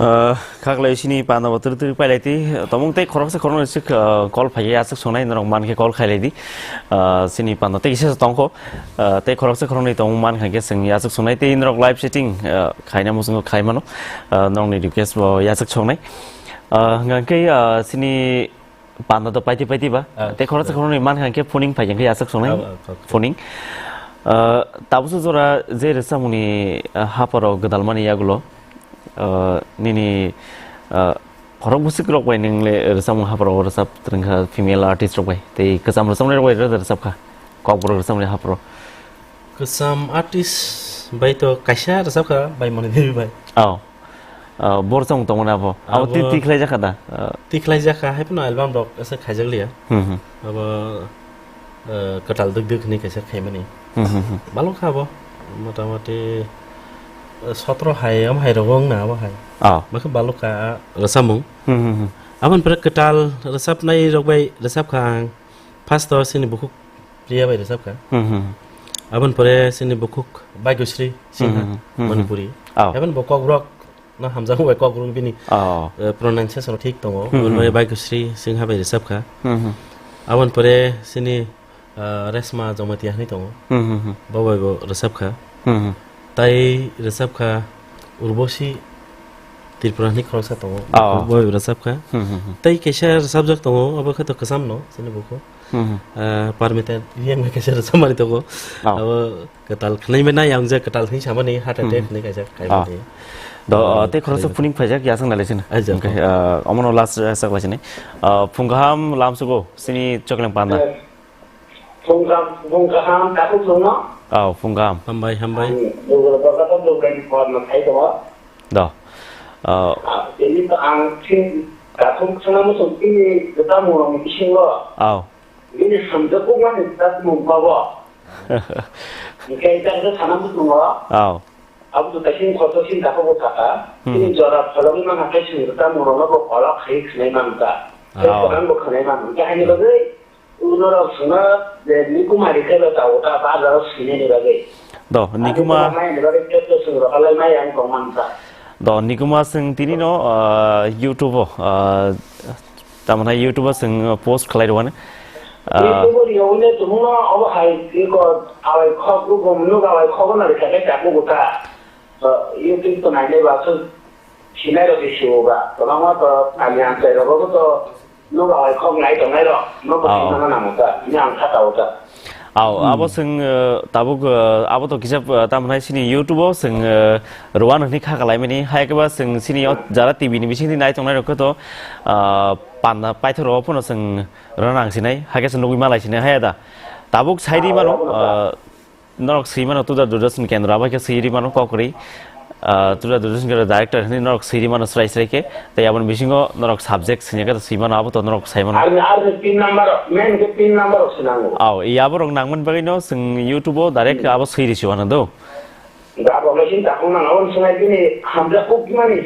Ah, khaklai sini panda bo twrwk twrwk pailai di. Tomung tei khoroksa khoroknwi swk, ah, call phai ya, aswk songnai norok mankhe call khailai di. Ah, sini panda tei kisa tongkho. Ah, tei khoroksa khoroknwi tongmung mankha khe swng ya, aswk songnai tei norok live chatting, ah, khaina muchungo khai mano. Ah, norokni request bo ya, aswk songnai. Ah, hwnkhe, ah, sini panda to paiti paiti ba. Ah, tei khoroksa ah. Khoroknwi mankha khe phoning phai khe ya, aswk songnai. Ah, ah, ah. Phoning. Ah, tabuksa jora je rwchapmungni, ah, haparo gwdalmani yagulo. Ah, nini, ah, khorok bwswk rok bai nwngle rwchapmung haparo rwchap twrwngkha female artist rok bai tei kwcham rwchapnai rok bai rwchapkha. Kokborok rwchapmani haparo. Kwcham artist bai to kaisa rwchapkha bai Mani Devi bai. Oh. Ah, bo rwchapmung tongmani abo. Abo ti, abo ti khlaijakha da? Ah. Ti khlaijakha, hai phano album rok asa khaijakliya. Hmm, hmm. Abo, eh, kwtal duk duk hinwi kaisa khaimani. Hmm, hmm, hmm. Balok kha abo. Motamoti, eh, sotro hai, am hai rogo wngna abo hai. Ah. Bakhe balok kha rwchapmung. Hmm, hmm, hmm. Aboni pore kwtal rwchapnai rok bai rwchapkha ang. First o chini bukhuk Priya bai rwchapkha. Hmm, hmm. Aboni pore chini bukhuk Bhagyasri Sinha, hmm, hmm, hmm, hmm. Manipuri. Oh. Aboni bo Kokborok no hamjakgo bai Kokborok bini, oh, eh, pronunciation thik tongo. Hmm, hmm. Aboni pore Bhagyasri Sinha bai rwchapkha. Hmm, hmm. Aboni pore chini, eh, Reshma Jamatia hinwi tongo. Hmm, hmm, hmm. Bo bai bo rwchapkha. Hmm, hmm. Tai rwchapkha Urbosi Tripura hinwi khoroksa tongo. Oh. Bo bai bo rwchapkha. Hmm, hmm, hmm. Tai kaisa rwchapjak tongo, abo khe to kwcham no, chini bukhuk. Hmm, hmm. Ah, Parmita Reang bai kaisa rwchapmani tongo. Oh. Abo kwtal khwnai mena yang je kwtal hinwi samani heart attack, hmm, hinwi kaisa, oh, khaimani. Do, ah, tei khoroksa phoning phaijak ya, aswk nalai sini. Ai jabo. Hwnkhe, ah, omono last, ah, sak lai sini. Ah, phung kaham lamsugo, sini Chokleng Panda. Eh, phung kaham, phung kaham, takhuk chwngno. Oh, phung kaham. Hambai, hambai. Ang Google Kolkata Google ni phone no khai tongo. Do. Ah. Ah, ini to ang sini takhuk chwngno muchung ini kwtal murung bisingo. Oh. Bini samjak kok mani tak mung babo. Hingke tak tak sana muchungo. Aw. Abo to kaisa khoroksa sin dakho bo saka. Hmm. Bini jora phalogwi man hakai sini tak mung rono bo kolok khai khnai man ta. Aw. Koran bo khnai man. Hingke haini bagwi uno rok suna je nikumari khai ba ta ota ba jaro sini ni bagwi. Do, nikuma. Ani bagwi tak tak sung ro halai mai ang tong man ta. Do, nikuma sung tini no, ah, YouTube o, ah, Tamoni YouTube o chwng post khlai rwani. Ah. YouTube o rwwi le tumungno obo hai iko awai khok rwgwm nuk awai khok no rwkha khe chakmung bwkha. Ah, YouTube to nainai ba aswk sinai rok se sio ba. Kwbangma to ani amchai rogo bo to nuk awai khok nai tongnai rok no bo, oh, sinana nango ta. Ini ang kha tao ta. Aw, hmm, abo chwng, eh, tabuk, eh, abo to kisa, eh, tamo hai sini YouTube o chwng, eh, rwano hwnwi kha kalaimani. Hai khe ba chwng sini o jara T V ni bisingtwi nai tongnai rok khe to, ah, panda paithor rok phano chwng rwna nang sinai, hakhe se nugwi malai sinai, haya da. Tabuk sai di mano, ah, norok swi mano, Tuda Doordarshan Kendra, abo khe swi ri mano kok kwrwi. Ah, Tuda Doordarshan Kendra director hinwi norok swi ri mano srai srai khe. Tei aboni bisingo norok subject sini khe swi mano, abo to norok sai mano. Arni, arni pin number, main khe pin number se nango. Aw, i abo rok nangmani bagwi no chwng YouTube o direct abo swi ri si mano do. Da abo machine ta hong nang, abo swngna bini hamjak kok mani.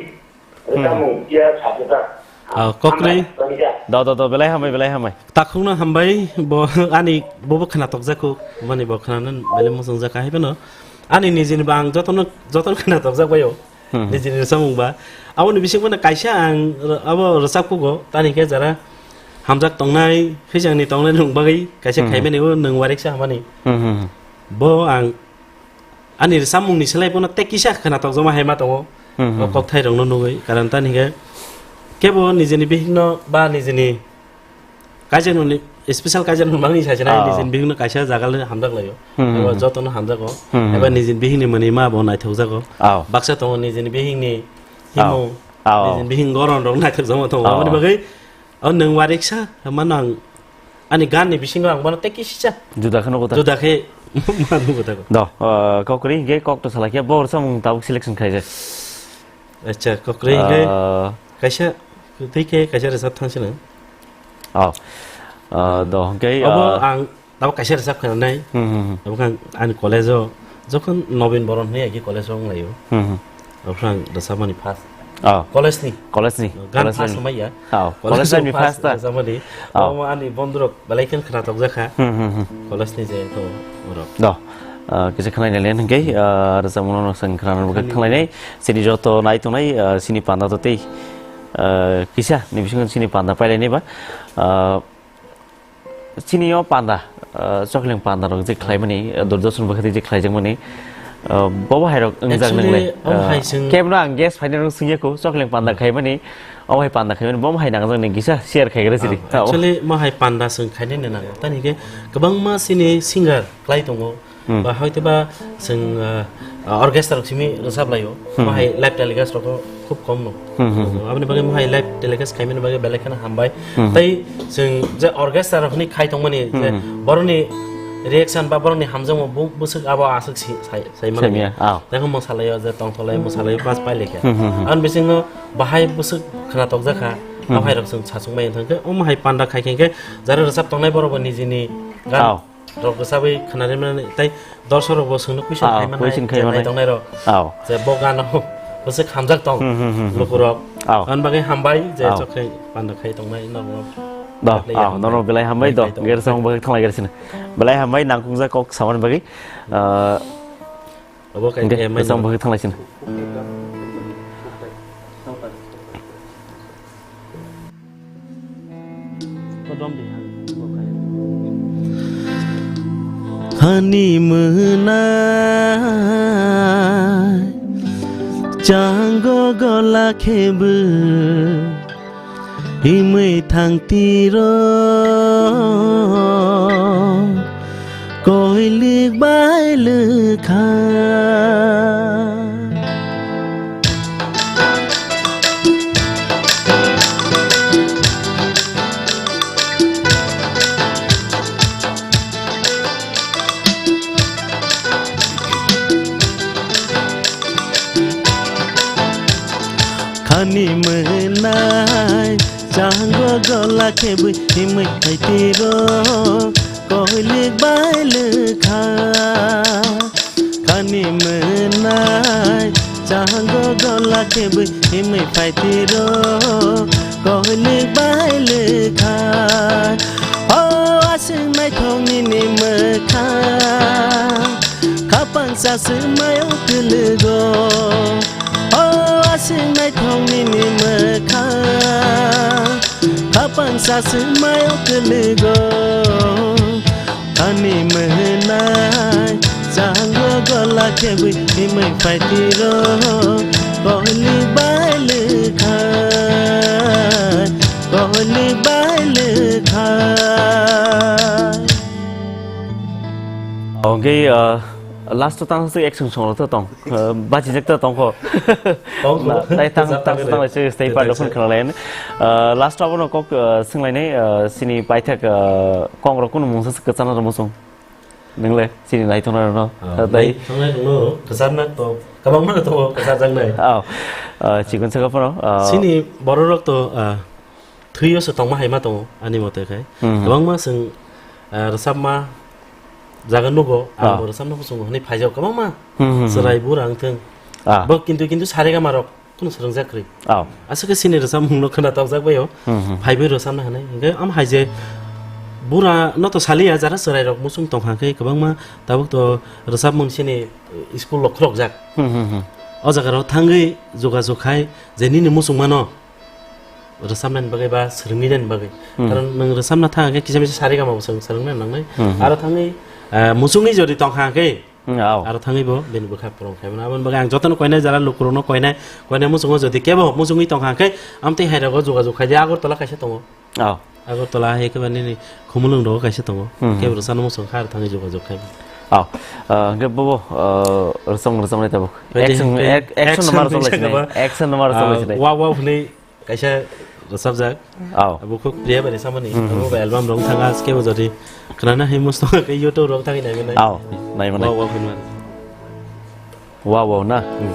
Hmm. Rwchapmung, phiya sabuta. Ah, kokri. Hambai, hambai. Do, do, do, belai hambai, belai hambai. Takhukno hambai, bo ani bobo khna tokjak kuk, mani bo khna nan belai muchungjak hai phano. Ani nijini bang jotono, jotono khna tokjak bayo. Hmm. Nijini rwchapmung ba. Aboni bising phano kaisa ang abo rwchap kugo, tani khe jara hamjak tongnai, khijangni tongnai nung bagwi kaisa Hmm. khaimani o nung wariksa hamani. Hmm, hmm, hmm. Bo ang Ani rwchapmungni slai bono tei kisa khwna tokjama hai ma tongo. Hmm, hmm, O hmm. Kokthai rokno nugwi, karon tani hwnkhe kebo nijini bihikno ba nijini kaijaknoni, special kaijaknoni bagwi sasinai Ah. nijini bihikno kaisa jaga le hamjak laio. Hmm, hmm, Eba hmm. jotono hamjago. Hmm, hmm. Eba nijini bihikni mwnwi ma bo naithokjago. Ah. Baksa tongo nijini bihikni Ah. himung, Ah. nijini bihik goron rok naithokjakma tongo. Ah. Aboni bagwi O nwng wariksa, mano ang ani ganni bisingo ang bono tei kisisa Juda kheno kotha. Juda khe ma nugo tako. Do, uh, kokri hingke kok to salakya bo rwchapmung tabuk selection khaijak. Acha, kokri hingke Uh, kaisa tei khe kaisa rwchap thangsinang. Oh. Uh, do hingke Obo uh, ang Tabuk kaisa rwchap khwnanai. Hmm, hmm, hmm. Tabuk ang ani college-o jokhon Nobin Boron hinwi agi college-o wnglaio. Hmm, hmm. Tabuk ang rwchapmani first. Oh. College-ni. College-ni. Gan College first ni. Wngmaya. Oh, College college ni first first ta. Rwchapmani. Oh. Omo ani bondhurok belai khe khwna tokjakha. Hmm, hmm, hmm. College-ni je to orok. Do. Ah, kisa khwnaina len hwnkhe, ah, rwchapmano no chwng khwnana bagwi Khwnaina. Khwlainai. Chini joto nai tongnai, ah, chini panda to tei, ah, kisa ni bisingo chini panda pailainai ba. Ah, Chini o panda, ah, Chokling panda rok je khlaimani, ah, Doordarshan bwkhati je khlaijakmani, ah, bobo hai rok wngjak Actually, nangle. Omo hai Ah, chwng kebno ang guest phainai rok swngya kho, Chokling panda khaimani, omo hai panda khaimani, bomo hai nangjak ni kisa share khaigra siri. Ah, actually, mo hai panda chwng khainai ni nango. Tani khe kwbangma chini singer khlai tongo. Hmm. Ba hoitoba chwng, ah, orchestra rok simi rwchap laio. Hmm. Mo hai live telecast rok khub kom no. Hmm, hmm, hmm. Aboni bagwi mo hai live telecast khaimani bagwi belai kheno hambai. Hmm. Tei chwng je orchestra rok hwnwi khai tongmani je Hmm. boroni reaction ba boroni hamjakmung bu-, bwswk abo aswk si-, sai, sai mano. Sai maya, ah. Tei mo salaio je tongtholai mo salaio pas pailekha. Hmm, hmm, hmm. Aboni bisingo bahai bwswk khwna tokjakha. Hmm. Abo hai rok chwng sachung bai thangkhe omo hai panda khai khe jara rwchap tongnai borok bo nijini gan Ah. rok bwchabwi khwnarwi mani tei dorsorok bo chwngno question Ah, khai manai, question khai je manai. Nai tongnai rok. Ah. Je bo gano bwswk hamjak tong Hmm, hmm, hmm, hmm. lukurok. Ah. Ani bagwi hambai je Ah. Chokling panda khai tongnai norok. Do, Belai ah, hambai. Norok belai hambai do. Belai tong. Gersa wng bagwi thanglai gersa. Belai hambai nangkukjak kok samani bagwi. Ah, Obo kai Hingke, eh, mai rwchapmung bagwi thanglai sini. Hani mwnai chango gola khebu himwi thang tiro koilik bai lwkha. Khani mwnai chango gola khe bui himwi phaitiro koilik bai lwkha. Khani mwnai chango gola khe bui himwi phaitiro koilik bai lwkha. O aswk naithok nini mwkha. Khapang sa swmai o kwlwgo, o aswk naithok nini mwkha. Khapang sa swmai o kwlwgo, ani mwnai chango gola khe bui himwi phaitiro koilik bai lwkha, koilik bai lwkha. Oke, ah, Last o tang sik action song to tong. Eh, bachijak to tong ko. Tong ko. Na, tai tang, tang, tang, tang, stage part phone khna lai. Eh, last o abono kok, eh, sing lai nai, eh, sini paithak, eh, kong rok kunu mungsa kwchana rw mosong. Nwngle, sini nai thongnai rw no. Ah, tai nai thongnai rw no, kwchar na to, kabang ma to, kwchar jang nai. Oh, eh, chikon saka phano, eh, sini borok rok to, ah, thwio se tongma hai ma tongo, ani mote khai. Hmm. Kwbangma chwng, ah, rwchapma jaga nugo, ang bo rwchapna kuchungo hwnwi phaijak kwbangma. Hmm, hmm, hmm. Chwrai bura wng thung. Ah. Bo kintu, kintu saregama rok kunu swrwngjak kwrwi. Oh. Aswk khe chini rwchapmung no khwna tokjak bai o. Hmm, hmm. Phaiwi rwchapna hwnwi. Hwnkhe am hai je bura no to saliya, jara chwrai rok muchung tong kha khe kwbangma tabuk to rwchapmung chini school rok khulokjak. Hmm, hmm, hmm. O jaga rok thangwi jogajog khai je nini muchung mano rwchapnani bagwi ba swrwngwi nani bagwi. Hmm. Karon nwng rwchapna thang khe kisa misa saregama bo swrwng, swrwngna nangnai. Hmm, hmm. Aro thangwi, ah, muchungwi jodi tong kha khe, hmm, ao. Aro thangwi bo bini bwkha purung khai mano. Aboni bagwi ang jotono koinai jara lukurokno koinai, koinai muchungo jodi kebo muchungwi tong kha khe, amtwi hai rogo jogajog khai di, Agartala kaisa tongo. Ao. Agartala hai khe ba nini Khumulwng rogo kaisa tongo. Hmm. Kebo rwchapna muchung kha aro thangwi jogajog khai. Ao. Ah, hwnkhe bobo, ah, rwchapmung rwchapnai tabuk. Action, action no ma rwchap lai sinai. Action no ma rwchap lai sinai. Wow, wow hwnwi kaisa rwchapjak. Ao. Abo khuk Priya Bari samani. Hmm, hmm. Abo ba album rok thanga, skebo jodi khwnana hai musto khe YouTube rok thangwi naimanai. Ao, naimanai. Wow, wow hwnwi. Wow, wow na. Hmm.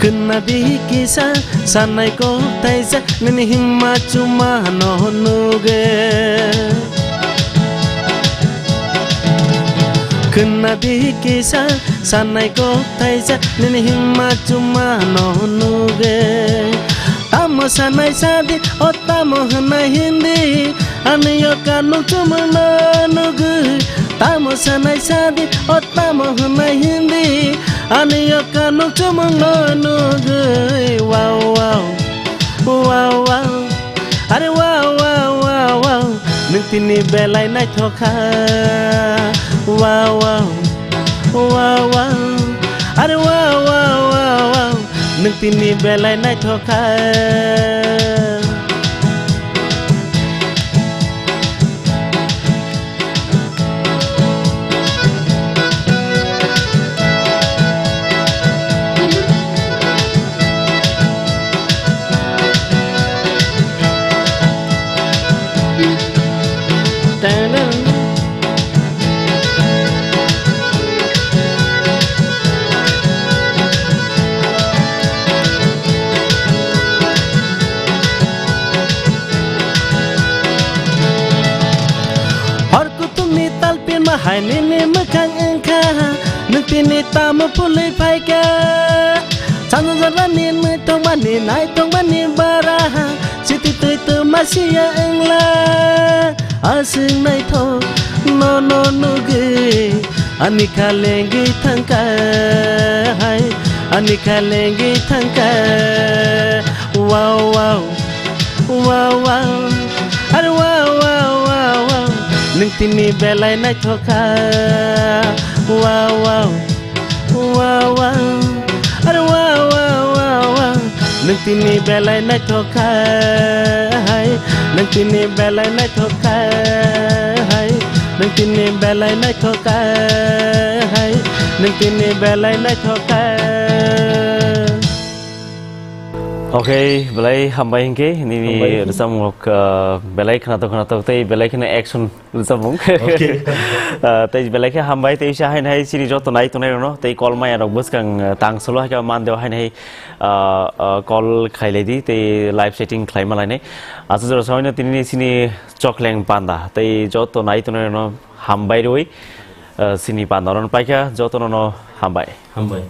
Khwnadi kisa sanai kok taijak nini himma chuma no nuge. Khwnadi kisa sanai kok taijak nini himma chuma no nuge. Tamo sanai sadi o tamo hwnai hindi. Ani o kanuk chumung no nugwi, tamo sanai sadi, o tamo hwnai hindi. Ani o kanuk chumung no nugwi, wow, wow, wow, wow. Are wow, wow, wow, wow. Nwng tini belai naithok kha. Wow, wow, wow, wow. Are wow, wow, wow, wow. Nwng tini belai naithok kha. Hor kutung ni talpin ma hai nini mwkhang wngkha, nwng tini tamo pului phaikha. Sanjajak rani nwi tongmani nai tongmani bara, siti twi twi masiya wngla. Aswk naithok nono nugwi, ani kha lengwi thangkha hai, ani kha lengwi thangkha. Wow, wow, wow, wow, are wow, wow, wow, wow. Nwng tini belai naithok kha. Wow, wow. Wow, wow. Are wow, wow, wow, wow. Nwng tini belai naithok kha hai. Nwng tini belai naithok kha hai. Nwng tini belai naithok kha hai. Nwng tini belai naithok kha. Okay, belai hambai hinkhe nini rwchapmung rok, uh, belai khwnathok khwnathok tei belai kheno action. Rwchapmung. Okay. Ah, tei belai khe hambai, tei sa haino hai chini joto nai tongnai rokno, tei call maya rok bwskang, ah, tang solo hai khe mandeo haino hai, ah, ah, call khlai lai di, tei live setting khlai ma lainai. Aswk jora saino tini chini Chokleng panda, tei joto nai tongnai rokno hambai rwi, ah, chini panda rokno paikha, jotono no hambai. Hambai.